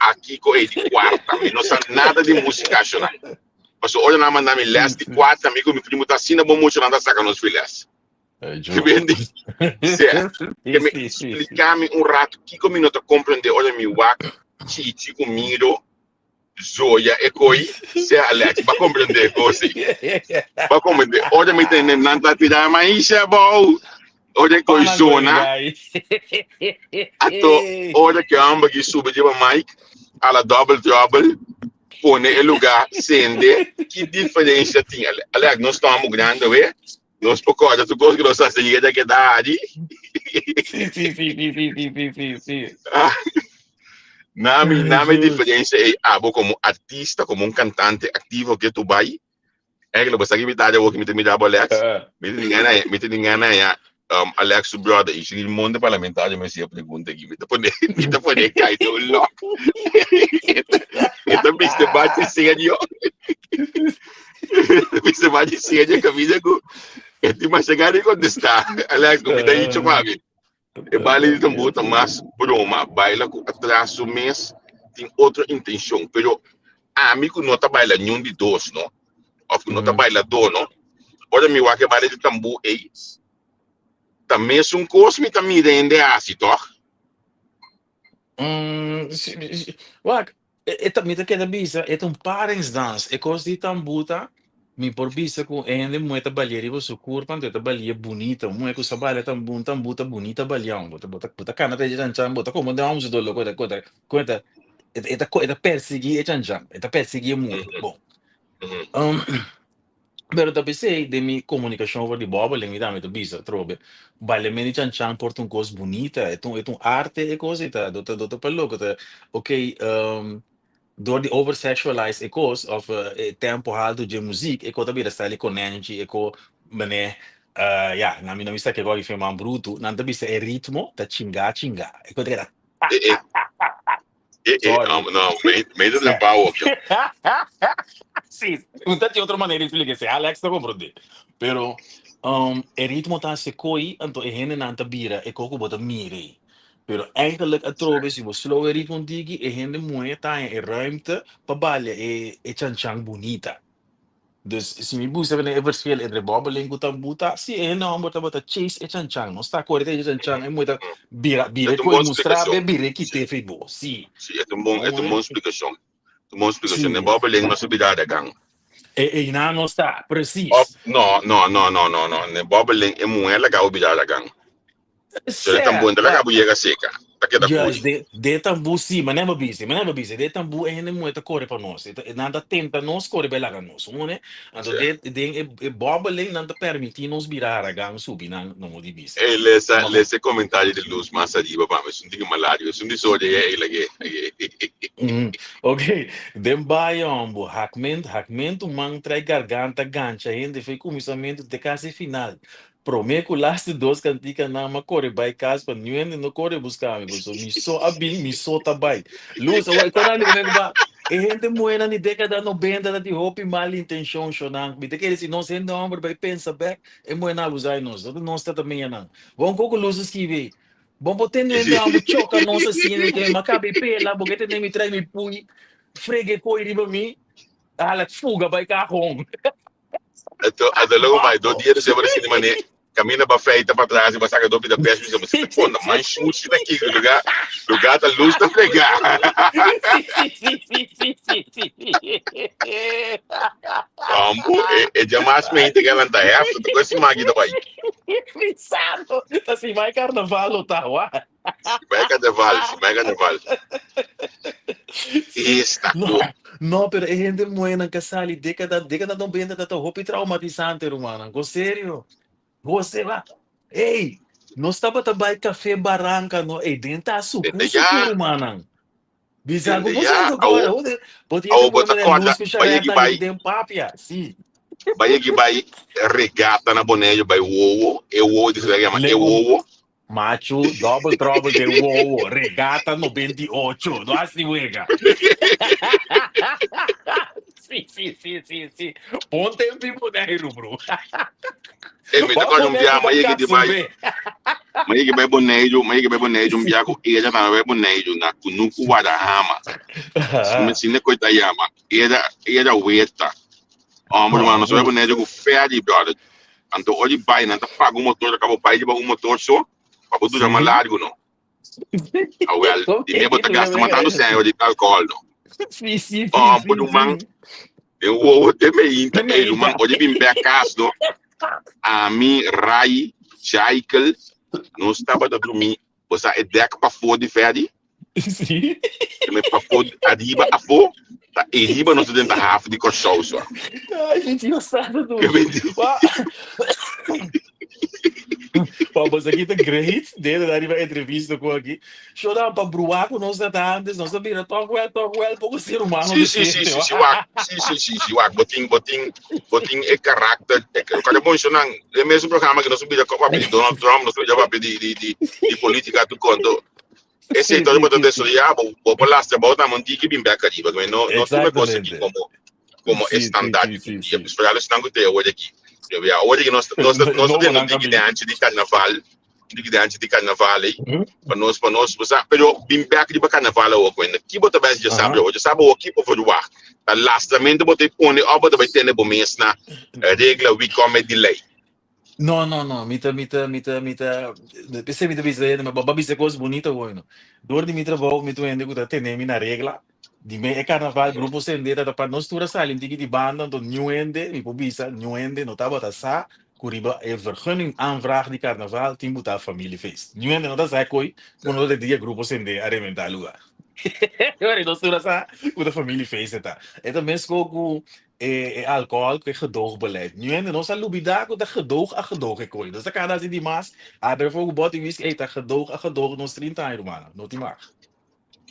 A kiko ei di kuarta. Mi no sa nada di músika ashonan. Pasobra ora nan manda mi lès di kuarta, mi ku mi primo ta asina bon mucha nan ta saka nos fi lès. Bendi? Sea, ke mi splika mi un ratu kiko mi no ta komprendé ora mi wak Chichi ku Miro Zoya e koi, sea Alex, ba komprendé e kos ei. Ba komprendé. Ora mi tende nan ta tira maisha abou, ora e koi zona, ato ora ke hòmber ki subi riba mic, ala double trouble, pone e lugá sende, ki diferensia tin? Alex, nos ta hòmber grandi awe, Nos por corda tur cos que nos hace yega que ta ari. Sí, sí, sí, sí, sí, sí, sí, sí, sí. Ah, Nami, nami diferencia ei abo como artista, como un cantante activo que tu bai. Eigenlijk, basta que mi tade que mi te mira abo Alex. Mi te ngana, mi te ngana ya. Alex su brother, y si el mundo parlamentario me hacía pregunta aquí, mi te pone, mi te pone cae de un lock. Esta viste bache serio. Viste bache serio camisa ku e ti mas chegar de contestar. Alex, ku mi ta dicho papi. E baile di tambor ta mas broma, baila ku atrás su mes tin otro intención, pero ami ku no ta baila niun di dos, no? Of ku no ta bailadó, no? Ora mi wak e baile di tambú ei, ta mesun kos mi ta mira hende hasi, tòg? Sí, wak, e ta, mi ta keda bisa, e ta un paringsdans. E kos di tambú ta, mi por bisa ku e hende muhé ta balia riba su kurpa, anto e ta balia bunita. Un muhé ku sa baila tambú, un tambú ta bunita balion. Bo ta, bo ta, bo ta kana ta e chanchan, bo ta komo den hòmber su doló ku e ta, ku e ta, ku e ta, e ta, e ta persiguí e chanchan, e ta persiguí e muhé. Bon. Pero ta p'esei den mi komunikashon over di bòbeling mi tambe ta bisa atrobe, bailamen di chanchan por ta un kos bunita, e ta un e ta un arte e kos ei ta, do ta do ta pa loko ta ok dor di over sexualize e kos òf e tempo haltu dje muzik e ko ta bira style di konènchi e ko manè ya nan mi no mester kiko aki firman brutu nan ta bisa e ritmo ta chinga chinga e ko ta keda pa pa pa pa pa. Eh, Sorry. no, me ta den pau ook, joh. Sí, no ta tin otro manera di explica esei. Alex ta comprende. Pero e ritmo ta haci coi, anto e hendenan ta bira e co cu bo ta mira ei. Pero eigenlijk atrobe si bo slow e ritmo un tiki, e hende muhe ta haña e ruimte pa balia e chanchan bunita. Dus si mi busa bene e verschil entre bobbeling ku tambú ta, si e hende homber tabata chase e chanchan, nos ta kore e chanchan, e muhe ta bira bira E ta un koe bon mustra be splikashon. bira e Si, kite fei bo. Si. si, e ta un bon, e ta un bon splikashon. E ta un bon splikashon. Si. Den bobbeling nos a bira haragan. E einan nos ta, Of, precies. no, no, no, no, no, no. Den bobbeling e muhe laga bo bira haragan. So e tambú Sè, no ta laga wak. bo yega seka. Ta keda Juist, kuri. de, de tambú sí, manera bo bisa, manera bo bisa, de tambú e hende muhe ta kore pa nos. E ta, nan ta tenta nos kore bai laga nos, un Anto Sè. de, den e, e bòbeling nan ta permití nos bira haragan subi nan no di bisa. Ey, lesa, Ma, lesa e komentario di Luz mas ariba pa mi. Esun tin malario. Esun di soria ya ey lag'é, lag'é. Ok, den baia hombo, hakment, hakmentu man trai garganta gancha hende fei kuminsamentu te kasi final. Prome ku laste dos kantikanan m'a kore bai kas pa niun hende no kore buska mi pasobra mi so a bin mi so ta bai. Luz awor e kora mi ku ba e hende muhernan di dekada nobenta ta tin hopi mal intenshon shonan mi ta kere si nos hende homber bai pensa bek e muhernan abusa di nos nos ta ta meña nan. Bon koko Luz a skibi ei bon por tende hende homber choka nos asina ke mi a kaba e pela bo ke tende mi trae mi pui frega e koi riba mi hala fuga bai kahon. Anto, anto logo bai do dia después bo sinti mane camina ba feita pa atrás y ba saca do pida pes bisa você ta conta man shushi ta kiko lugar lugar ta luz ta frega. Sí, sí, sí, sí, sí. Ambo e e dia mas mente que lanta hefta ta coisa magi ta bai. Pisado. Ta si mai carnaval lo ta wa. Si bai carnaval, si bai carnaval. Sí. Esta No, ko. no, pero e hende muhénan ka sali dékada, dékada nobenta ta ta hopi traumatisante, rumannan. Go serio. Go se ba. Ey, nos tabata bai Café Barranca, no, ey, den ta suku Tende suku, ya. rumannan. Bisa ku Tende bo ya. sinto Awo, kòrda, ho, bo tin awo hende bo muhé ta manera kòrda, Luz ku bai Sharet egi nan bai, den papia, sí. bai egi bai regata na Boneiru, bai wowo, e wowo di su yama e Lego wowo. Machu, double trouble den wowo, regata 98, no hasi wega. Sí. Sí, sí, sí, sí, sí. Bon tempo in Boneiru, bro. E mi ta Bo kòrda un Boneiru bia, ba mi a yega di kas bai, be. mi a yega bai Boneiru, mi a yega bai Boneiru un bia ku era tambe bai Boneiru na Kunuku Warahama. Si mi si ne koi ta yama, era era weta. Hombre, man, nos bai Boneiru ku ferry, brother. Anto ora di bai, nan ta paga un motor, ta kaba bai riba un motor so, pa bo dura mas largu, no. Awel, di me bo ta gasta mas tantu sèn di alkohòl, no. Sí, sí, sí, Hombre, sí, ruman, sí. den wowo te me inta, Te ey, ruman, meinta. ora di bin bek kas, no. Ami, Ray, Jaikel, nos tabata drumi, bo sa e dek pafó di ferry, Sí. Me pafó, ariba afó, ta eriba nos ta den ta haf di Kòrsou so. Ai, gente, eu sabe Ke tudo. men di? Wa, wa, bos aki ta great. Dede daar riba entrevista ku aki. Shodan pa bruá ku nos ta antes, nos ta bira toch wel, toch wel poko ser humano Sí, sí, sí, decente, sí, wa. sí, wak. Sí, sí, sí, sí, wak. Bo tin, bo tin, bo tin e karakter. E, kada bon shonan, e mesun programa ku nos a bira papia di Donald Trump, nos a bira papia di, di, di, di politika tur konto. Esei Sí, todo sí, bo ta sí, sí. desoyá, bo, bo por lastra bou tambe un tiki bin bek ariba. Ku no, no tuma e kos aki Exactamente. komo, komo Sí, sí, estandard sí, di sí, tur dia. sí. Pues foral esnan ku te awor aki. Yo bia awor aki nos, nos, ta- nos ta tene un Nobo nan tiki de kaminda. anchi di karnaval, un tiki de anchi di karnaval ei. Pa nos, pa nos, bo sa, pero bin bek riba karnaval awor ku hende. Ki bo ta bes djasabra awor? Djasabra awor ki bo verwacht? Ta lastramentu bo ta pone òf bo ta bai tene bo mes na regla wie kom met di lei? No, no, no, mi ta, mi ta, mi ta, mi ta, p'esei mi ta bisa hende, ma bo a bisa kos bunita bueno. Dor di mi trabou mi tur hende ku ta tene mi na regla, di me e karnaval grupo sende ta pa nos tur a sali un tiki di banda, anto niun hende, mi por bisa, niun hende no tabata sa ku riba e vergunning aanvraag di karnaval tin buta familiefeest. Niun hende no ta sa e koi ku no ta dia grupo sende a rebenta e luga. Ora nos tur a sa ku ta familiefeest e ta. E ta mesko ku E e alcohol cu e gedoogbeleid. Nu hende nos a lubida cu ta gedoog a gedoog e kooi. Nos ta cada haci di mas, a pero for cu boti whisky, ey ta gedoog a gedoog nos 30 aña rumannan. No tin mag.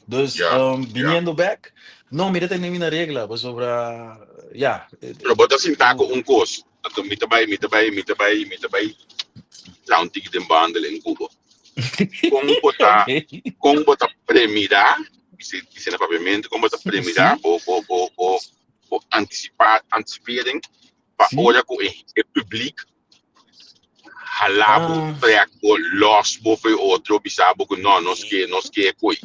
Dus Ja, ja. biniendo bek, no mi ta tene mi na regla pasobra ja. Pero bo ta sinta cu un cos, anto mi ta bay, mi ta bay, mi ta bay, mi ta bay traha un tiki den bandeling cu bo. Con bo ta, con bo ta premira, bisa, bisa na papiamento, con bo ta premira bo, bo, bo, bo, bo anticipá, anticipering pa ora ku e, e publiek hala bo, trek bo, los bo for e otro, bisa bo ku no, nos ke, nos ke e koi.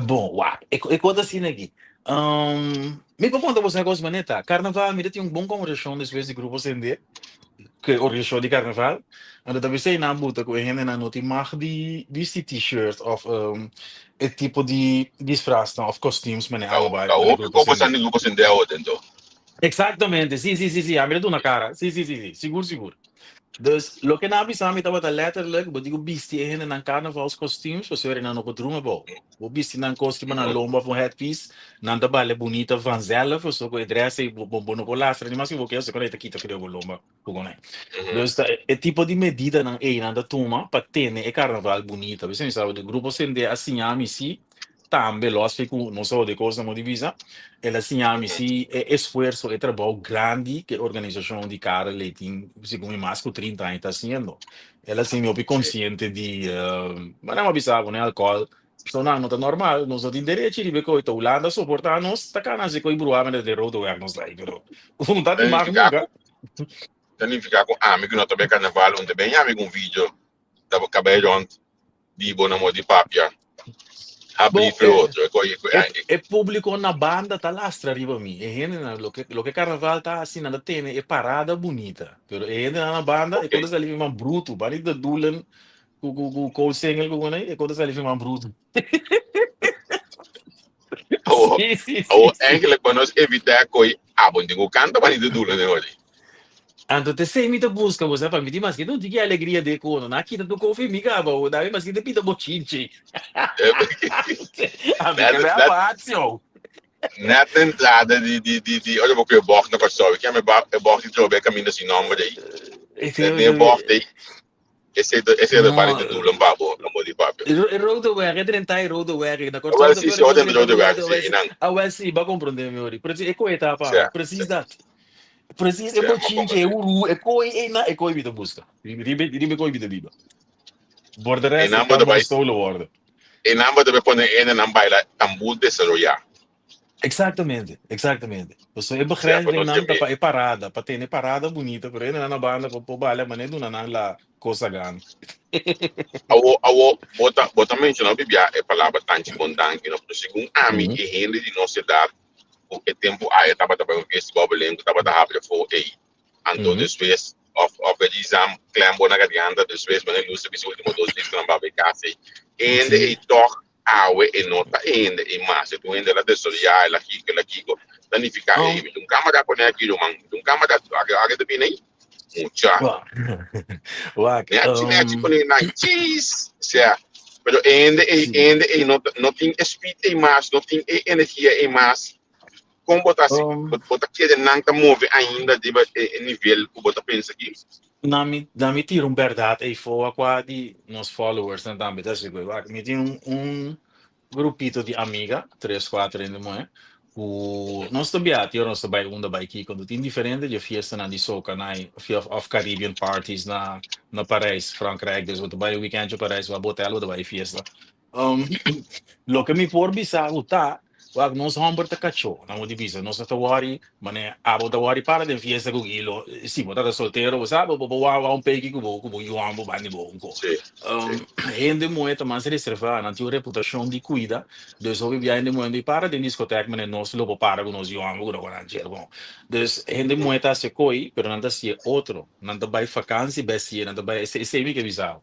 Bon, wak, e, e kos asina aki. Mi por konta boso un kos manera ta. Karnaval, mi ta tin un bon konversashon despues di Grupo Sende, ku e organisashon di karnaval. Anto ta bisa nan buta ku e hendenan no tin mag di bisti t-shirt òf e tipo di disfraznan òf kostuums manera Ta awe bai ta na hopi Grupo ko pasando Sende. di Grupo Sende awo dentro. Exactamente, sí, sí, sí, sí, ami ta duna kara. Sí, sí, sí, sí, sigur, sigur. Dus, loke nan a bisa mi tabata letterlijk, bo tin ku bisti e hendenan carnavalskostuums pasobra nan no por drumi abou. Bo bisti nan kos riba nan lomba of un headpiece, nan ta bale bunita vanzelf, pasobra ku e dress ei bo bo no por lastra ni mas ku bo ke, pasobra ku nan ta kita for di bo lomba ku con ei. Dus ta e tipo di medidanan ei nan ta tuma pa tene e carnaval bunita. Bisa mi sa, di Grupo Sende a siña mi si, Tambe los fi ku nos a hode kosnan mo di bisa, el a siña mi si e esfuerso, e trabou grandi ku e organisashon di Karel ei tin segun mi mas ku 30 aña ta hasiendo. El a siña mi hopi konsiente di, manera mi a bisa bo ne alkohòl, so nan no ta normal, nos no tin derechi riba e koi, ta Hulanda soportá nos, ta kana hasi koi bruha manera den rode weg nos ta ei, pero un ta di mag nunka. Ta nifiká ku ami ku no ta bai karnaval, un ta bin yami ku un video ta kabei rònt di bo na mo di papia habri Bon, fe e, otro e koe e, e público na banda ta lastra riba mi. E hendenan, loke, loke carnaval ta hasi, nan ta tene e parada bunita. Pero e hendenan na banda, e Ok. kon ta sali firman brutu. Bani de doelen ku ku ku koolsingel ku ku e kon ta sali firman brutu. Awo, Sí, sí, awo sí, sí. eigenlijk pa nos evita koi abo tin ku kanta bani de doelen den ori. Anto te sei mi ta busca bo sa pa mi di maske no tiki alegria de kono na kita tu kofi mi kaba o dami maske te pita bochinche. A mi Net ke be net apatio. net na entrada di di di di ora bo ku e bocht na Kòrsou ke e ba e bocht di trobe e kaminda sin nomber ei. Net den e bocht ei esei ta esei ta bani No, de doelen pa bo na bo di papia. e Rodeweg, e drenta e Rodeweg, na Kòrsou Awel ta si kore si bo ora den drenta Rodeweg si Rodeweg. einan. Awel si, bo a komprondé mi ori. Precies e koe ta pa Sea mi, precies sea dat. Precies e sea, m'a bochinche, e komprondé. uru, e koi einan, e koi mi ta buska. Riba riba e koi mi ta biba. Voor de rest, het Einan bo kan ta me bai gestolen worden. einan bo ta bai pone hendenan baila tambú desaroyá. Exactamente, exactamente. Pasobra e Sea pa nos begrenzingnan ta dje pa e parada, pa tene parada bunita, pero hendenan na banda por por balia manera duna nan la cosa gana. Awo, awo, bo ta, bo ta menciona hopi bia e palabra tanchi bon danki, no? Pero segun ami, e hende di nos edad ku e tempu aya tabata bai un fiesta bòbelen ku tabata habri afó ei, anto despues òf òf e di zam klèm bo na garganta, despues manera lus ta bisa ultimo dos disconan baba e kas ei. E hende ei tòg awe e no ta e hende ei mas. E tur hende el a desoreá, el a kiko, el a kiko. Ta nifiká ei, mi ta un kamara pone aki ruman, mi ta un kamara, ake ake ta bini ei? Mucha. Wak, Nechi, nechi pone nan, chis! Sea, pero e hende ei, e hende ei no, no tin e speed ei mas, no tin e energia ei mas. Kon bo ta hasi? Bo ta kere nan ta move ainda riba e e nivel ku bo ta pensa aki? Na mi, na mi tira un bèrdat ei foa kua di nos followersnan tambe ta sigur. Wak, mi tin un un grupito di amiga, tres, kuater hende muhé, ku nos ta biaha te ora nos ta bai unda bai kiko. Anto tin diferente di e fiestanan di soca na e òf Caribbean parties na na Parijs, Frankrijk. Dus bo ta bai un weekendje Parijs, bo a hotel bo ta bai e fiesta. Loke mi por bisa ku ta, wak nos hòmber ta kachó, nan bo di bisa, nos no ta wòri, manera abo ta wòri para den fiesta ku Guilo, si bo ta soltero bo sa bo por wou un peki ku bo ku bo yu hòmber banda di bo un ko. Hende muhé ta mas reservá, nan tin un reputashon di kuida, dus hopi bia hende muhé no di para den diskotèk manera nos lo por para ku nos yu hòmber ku no por nan djer bon. Dus hende muhé ta hasi koi, pero nan ta hasié otro, nan ta bai fakansi bèsié, nan ta bai, esei mi ke bisa bo.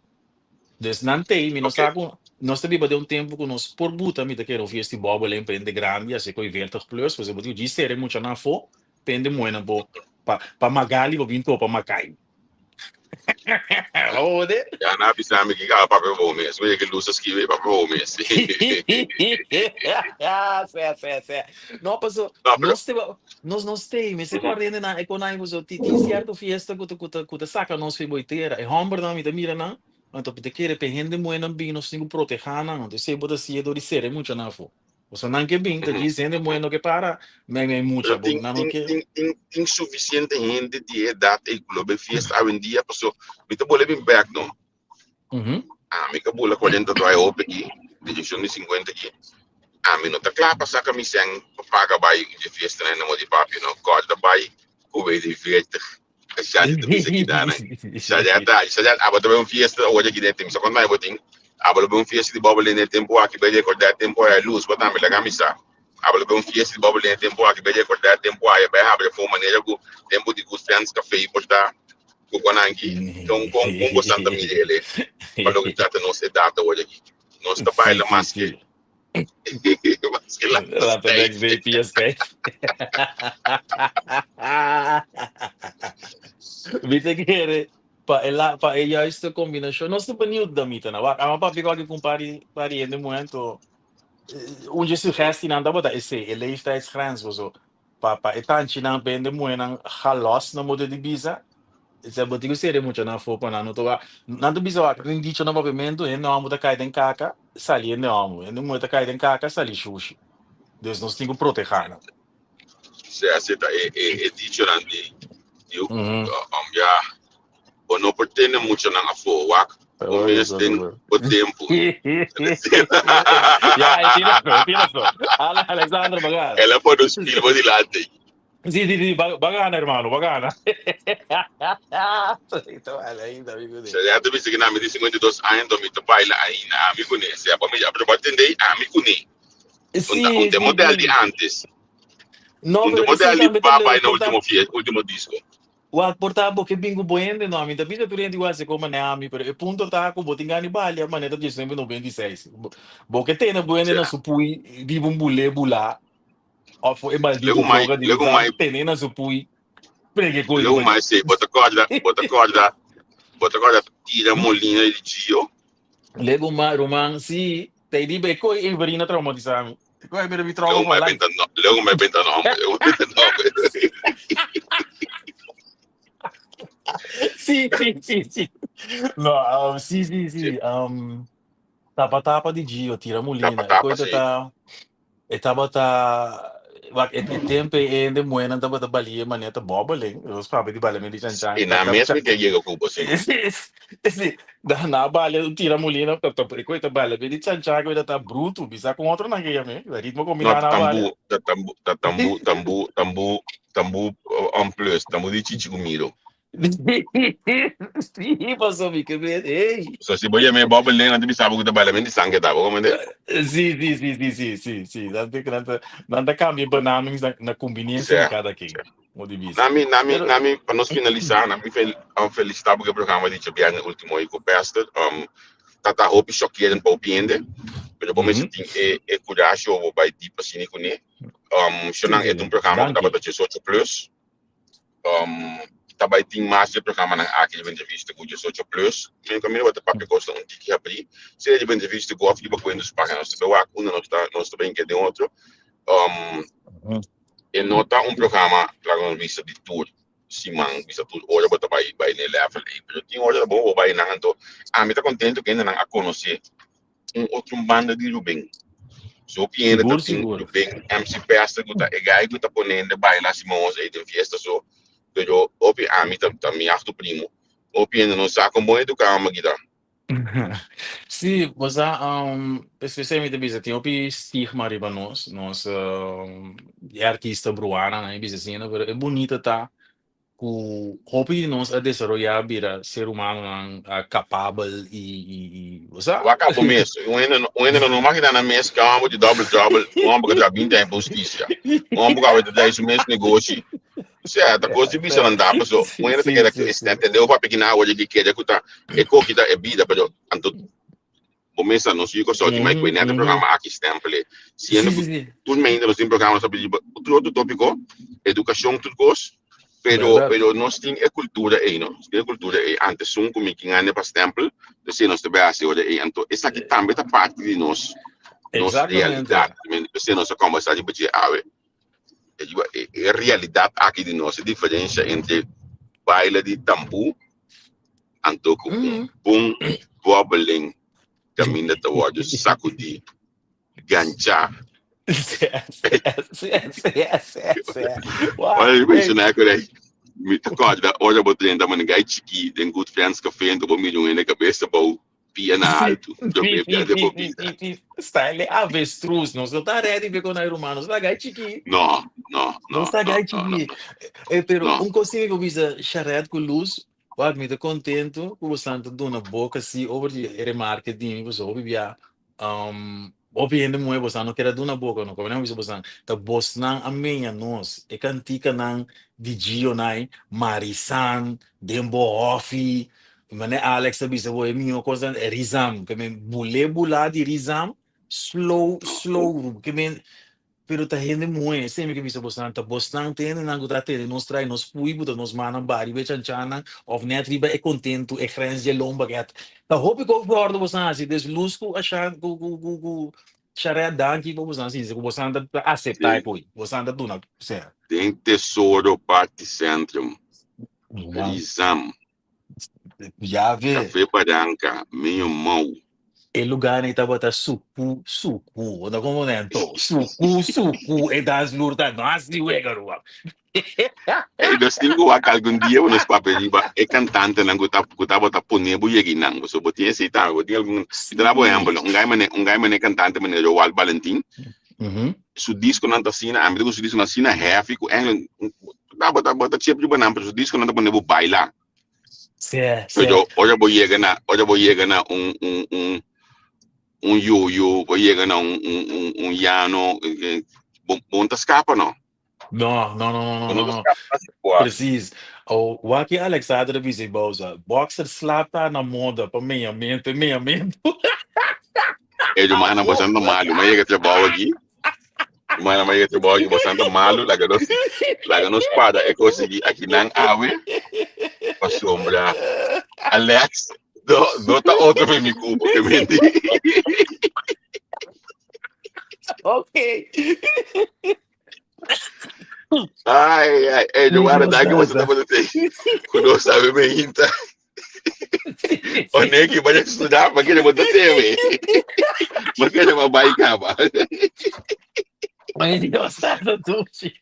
Dus nan tei, mi no sa ku nos ta biba den un tempu ku nos por buta mi ta kere un fiesta di bòbel en prende grandi así ku e veertig plus, pasobra bo tin ku djis sere muchanan afó, pende muhénan bo pa pa Magali bo bin topa Makai. Hode. Ya nan a bisa mi ki a papia bo mes, mi ke lus a skibi papia bo mes. Sea, sea, sea. No, paso No, pero nos te nos nos tei, mester kòrda hendenan e konai paso tin tin sierto fiesta ku ta ku ta ku ta saka nos for bo tera. E hòmbernan mi ta mira nan, anto mi ta kere pa e hende muhénan bin nos tin ku protehá nan, anto esei bo ta siña dor di sera e muchanan afó. Pasobra nan ke bin ta djis hende muhé no ke para mei mei mucha Pero bo tin nan no tin ke. tin tin tin sufisiente hende di e edat ei ku lo bai fiesta awendia paso mi ta bole bin bèk no. Ami ka bula 42 hopi aki, direkshon di 50 aki. Ami no ta kla pa saka mi sèn pa paga bai dje fiestanan na Modi Papio no. Kòrda bai ku wei di veertig. Shadi ta bisa kidanan. Shadi a ta, Shadi abo ta bai un fiesta awor aki den tempo. Sa konta bo tin? Abo lo bai un fiesta di bòbel den e tempo aki bai rekordá e tempo aya lus bo tambe laga mi sa. Abo lo bai un fiesta di bòbel den e tempo aki bai rekordá e tempo aya bai habri afó manera ku tempo di Good Friends Café por ta ku konanki. Kon kon kon bo santa mira ele pa loke trata nos edat awor aki. Nos ta baila mas ke mas ke laatste Laat de tijd. next day PS5. Mi ta kere pa e la pa e juiste combinacion. Nos ta benieuwd damita na. Wak, ama papi ku aki ku un par di par di hende muhé anto un dje sugestienan tabata esei, e leeftijdsgrens paso pa pa e tanchinan pa hende muhénan galos na modo di bisa. Esei bo tin ku sere muchanan afó pa nan no ta wak. Nan ta bisa wak tin dicho na papiamentu hende hòmber ta kai den kaka, sali hende hòmber. Hende muhé ta kai den kaka, sali shushi. Dus nos tin ku protehá nan. Sea si ta e e e dichonan di di um ya bo no por tene muchanan afó wak bo mes den bo tempu. Ya, e tin razon, e tin razon. Ale Alexandro ba gana. El a pone un spiel bo dilanti. Sí, sí, sí, ba ba gana hermano, ba gana. Sea ya ta bisa ku na mi tin 52 aña enton mi ta baila ainda ami kuné. Sea bo mi pero bo a tende ami kuné. Un ta un Sí, te sí, model di sí. antes. No, Un te pero esei model di tambe ta papá leuk, na por ta último fiesta, último disco. Wak por ta bo ke bin ku bo hende no, mi ta bisa tur hende igual se kon manera ami, pero e punto ta ku bo tin gana di balia manera 1996. Bo bo ke tene bo hende na Sea, su pui riba un bulé bulá òf e maldito legu mai, droga di legu Rizal mai, tene na su pui prege koi legu riba mai dje. sei, bo ta kòrda, bo ta kòrda, bo ta kòrda tira molina di Gio. Legu mai ruman, si, ta e riba e koi Everina traumatisa mi. E koi a bira mi trauma Legu for mai life. benta no, legu mai benta nomber, legu mai benta nomber. Sí, sí, sí, sí. No, sí, sí, Sí, sí. Tapa tapa di Gio, tira tapa mulina. E tapa koi sí. ta e tabata. Wak, e e tempo e hende muhénan tabata balia manera ta bòbelen. Nos papia di balia di chanchan. E Ta nan ta mes cha mi ke yega ku bo sigur. Sí, da na balia un tira mulina ta ta e koe ta balia di chanchan koe ta ta brutu. Bisa kon otronan ke yam'é. Ritmo No, kombiná ta na tambu, balia. ta tambu, ta tambu, tambu, tambu, tambu on plus, tambu di chichi ku miro. Sí, paso mi ke men, hey. So si bo yam'é bòbelen nan ta bisa bo ku ta balia men di sangue ta, bo komprendé? Sí, sí, sí, sí, sí, sí, sí. Nan ta, nan ta, nan ta cambia benamings na, na conveniencia di Sè, cada quien, sè. mo di bisa. Na mi, na mi, Pero, na mi, pa nos finalisá, na mi fel, um, felicitá bo ku e programa di djabièrnè último i ku Pastor. Um, ta ta hopi shockerend pa hopi hende, pero bo mester tin e, e kurashi o bo bai diep asina kuné. Um, sí, shonan, sí, e ta un programa ku danki. tabata 18 plus. Um, ta bai tin mas di e programanan aki riba entrevista ku 18 plus. Mi kaminda bo ta papia kos un tiki habrí. Sea riba entrevista ku òf riba kuentus página. Nos ta bai wak unda nos ta nos ta bai hinka den otro. Um, e no ta un programa laga nos bisa di tur siman, bisa tur ora bo ta bai bai na e level ei. Pero tin ora ta bon bo bai nan anto ami ta kontento ku hendenan a konosé un otro banda di Ruben. So hopi hende ta Sigur, tin sigur. Ruben MC Pester ku ta e guy ku ta pone hende baila si mos ei den fiesta so. Pero hopi ami ta ta mi aftu primo. Hopi hende no sa kon bon eduká amo kita. Sí, bo sa, um, especialmente mi ta bisa tin hopi stigma riba nos, nos um, e artista bruana nan bisa asina, pero e bunita ta ku hopi di nos a desaroyá bira ser humanonan kapabel i i i bo sa. Wak abo mes, un hende un hende no no magina nan mes ke un homber di double trouble, un homber ku ta binti aña pa hustisia, un homber ku awe ta drai su mes negoshi. Osea, ta kos di bisa nan ta paso un hende ta keda entendé hopi kina awe di kere ku ta e koki ta e bida pero anto Bo mester nos yu Kòrsou di Mike Wynette programa aki stempel e. Siendo ku tur mente nos tin programa nos ta riba tur otro tópiko, edukashon tur kos, pero pero nos tin e kultura ei no, nos tin e kultura ei antes sun ku mi kin anda pa stempel, p'esei nos ta bai hasi ora ei. Anto esaki tambe ta parti di nos nos realidat, p'esei nos a kòmbersá riba dje awe. E realidat aki di nos, e diferensha entre baile di tambú anto ku un bon bòbeling kaminda ta wòrdu sakudí, ganchá. Ora mi menshoná ku rei, mi ta kòrda ora bo drenta manera gai chikí den Good Friends Café anto bo mira un hende kabes abou. pia na alto. Yo Sí, me sí, pierde sí, por sí, vida. sí, sí. Style avestruz. Nos no ta ready pe con ay ruman. Nos ta gai chiki. No, no, no, Nos ta no, gai no, no, chiki. no. Eh, pero No. un cosita que bisa Sharet cu Luz, wak mi ta contento cu bosan ta duna boca si over di e remarke di mi pasobra hopi bia um, hopi hende muhe bosan no kere duna boca no. Como nan bisa bosan ta bosnan a meña nos e canticanan di Gio nai, Marisan, Den bo hòfi, manera Alex ta bisa bo e mihó kos ta e rizam, ke men bul'é bulá di rizam slow slow, ke men pero ta hende muhé, esei mi ke bisa bosnan, ta bosnan ta hendenan ku ta tene nos trai nos pui buta nos mannan ba riba e chanchannan òf nèt riba e kontentu e grens dje lomba ke ta hopi kos ku òrdu bosnan hasi, des lus ku asha ku ku ku ku Sharet danki pa bosnan sinse ku bosnan ta aseptá e pui, bosnan ta duna sea. Den Tesoro Party Centrum. Rizam. Yave. Café Baranca, meio mou. E lugar ei tabata suku suku. Bo ta comprende anto? Suku suku. E dansvloer ta no hasi wega ruman. Ey, nos tin ku wak algun dia bo nos papia riba e kantantenan ku ta ku tabata pone bo yega einan. Pasobra bo tin esei tambe, bo tin algun. Mi ta da bo ehèmpel, un gai mane un gai mane kantante mane Roald Balentin, su diskonan ta asina, ami ta ku su diskonan asina heavy ku eigenlijk bo ta bo ta chep riba nan, pero su diskonan ta pone bo baila. Pero ora bo yega na ora bo yega na un un un un yuyu, bo yega na un un un un yano, bo bo no ta skapa no. No, no, no, no, Bo no, no no, ta no. skapa si bo a. Precies. Oh, wak ki Alexander a bisa Bouza, boxer slap ta na moda pa meñamento, e meñamento. E rumannan bastante malu, mi a yega trabou aki. Mana ma yega trabou aki bastante malu, laga nos laga nos para e kos aki aki nan awe pasobra Alex no no ta otro pe mi kupo ke menti. Ok. Ai ai, ey Giovanna, danki boso tabata te ku nos awe me hinta. Oneki, vaya estudar, pa kere bo ta teme. Ma kere ma bai kaba. Ay, Dios santo, dushi.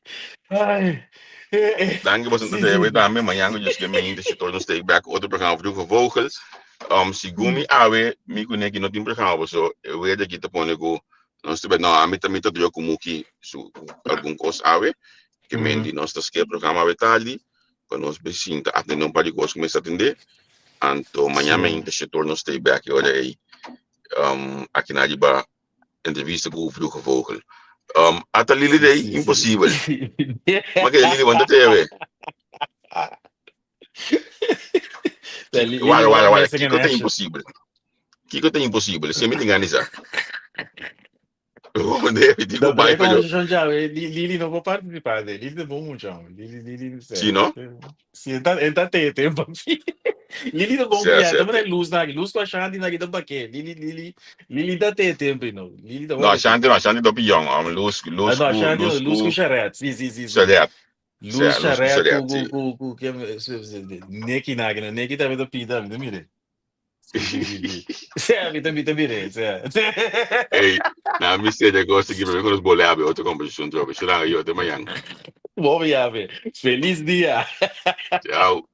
Ay, eh, eh. Danki boso Sí, ta sí, teve sí. tambe. Mañana ku Dios ke mente, si todo nos take back otro programa Vroege Vogel. Segun mi awe, mi ku Neki no tin programa, so e weer aki ta pone ku nos ta no, ami ta mi ta druk ku Muki su algun kos awe. Ke mente nos ta skip programa awe tardi, pa nos be sinta atende un par di kos ku mester atende. Anto mañana mente si todo nos take back e ora ei. Aki na riba entrevista ku Vroege Vogel. Ata Lili Sí, dei sí, sí. imposibel. Ma ke Lili wanta teve. Lili Wara, no wara, wara. missing in Kiko ta action. imposibel. Kiko ta imposibel. Se mi tin sa. David, digo Da bai breve pero. conversación ya, Lili no può participare, Lili è buon mucho. Lili, Lili, Si, no? Si, enta te, te, papi. Lili ta bon Sì, pia, sì. tambe Luz na, Luz ku Ashanti na kita pa Lili, Lili, Lili ta te tempo no. Lili ta No, Ashanti no, Ashanti topi young. Luz, Ah, Luz no, ku, Ashanti no, Luz Luz ku ku Sharet. Si, si, si, si. Sharet. Luz Sì, Luz ku Sharet Sharet, ku ku sì. ku ku ke Neki na, Neki tambe ta pida, mi mire. Si, si, si, si. Si, mi tambe ta mire, si. Hey, na mi sede gosto que me nos boleabe otro conversación trobe. Será yo te mañana. Bom viaje. Feliz dia. Ciao.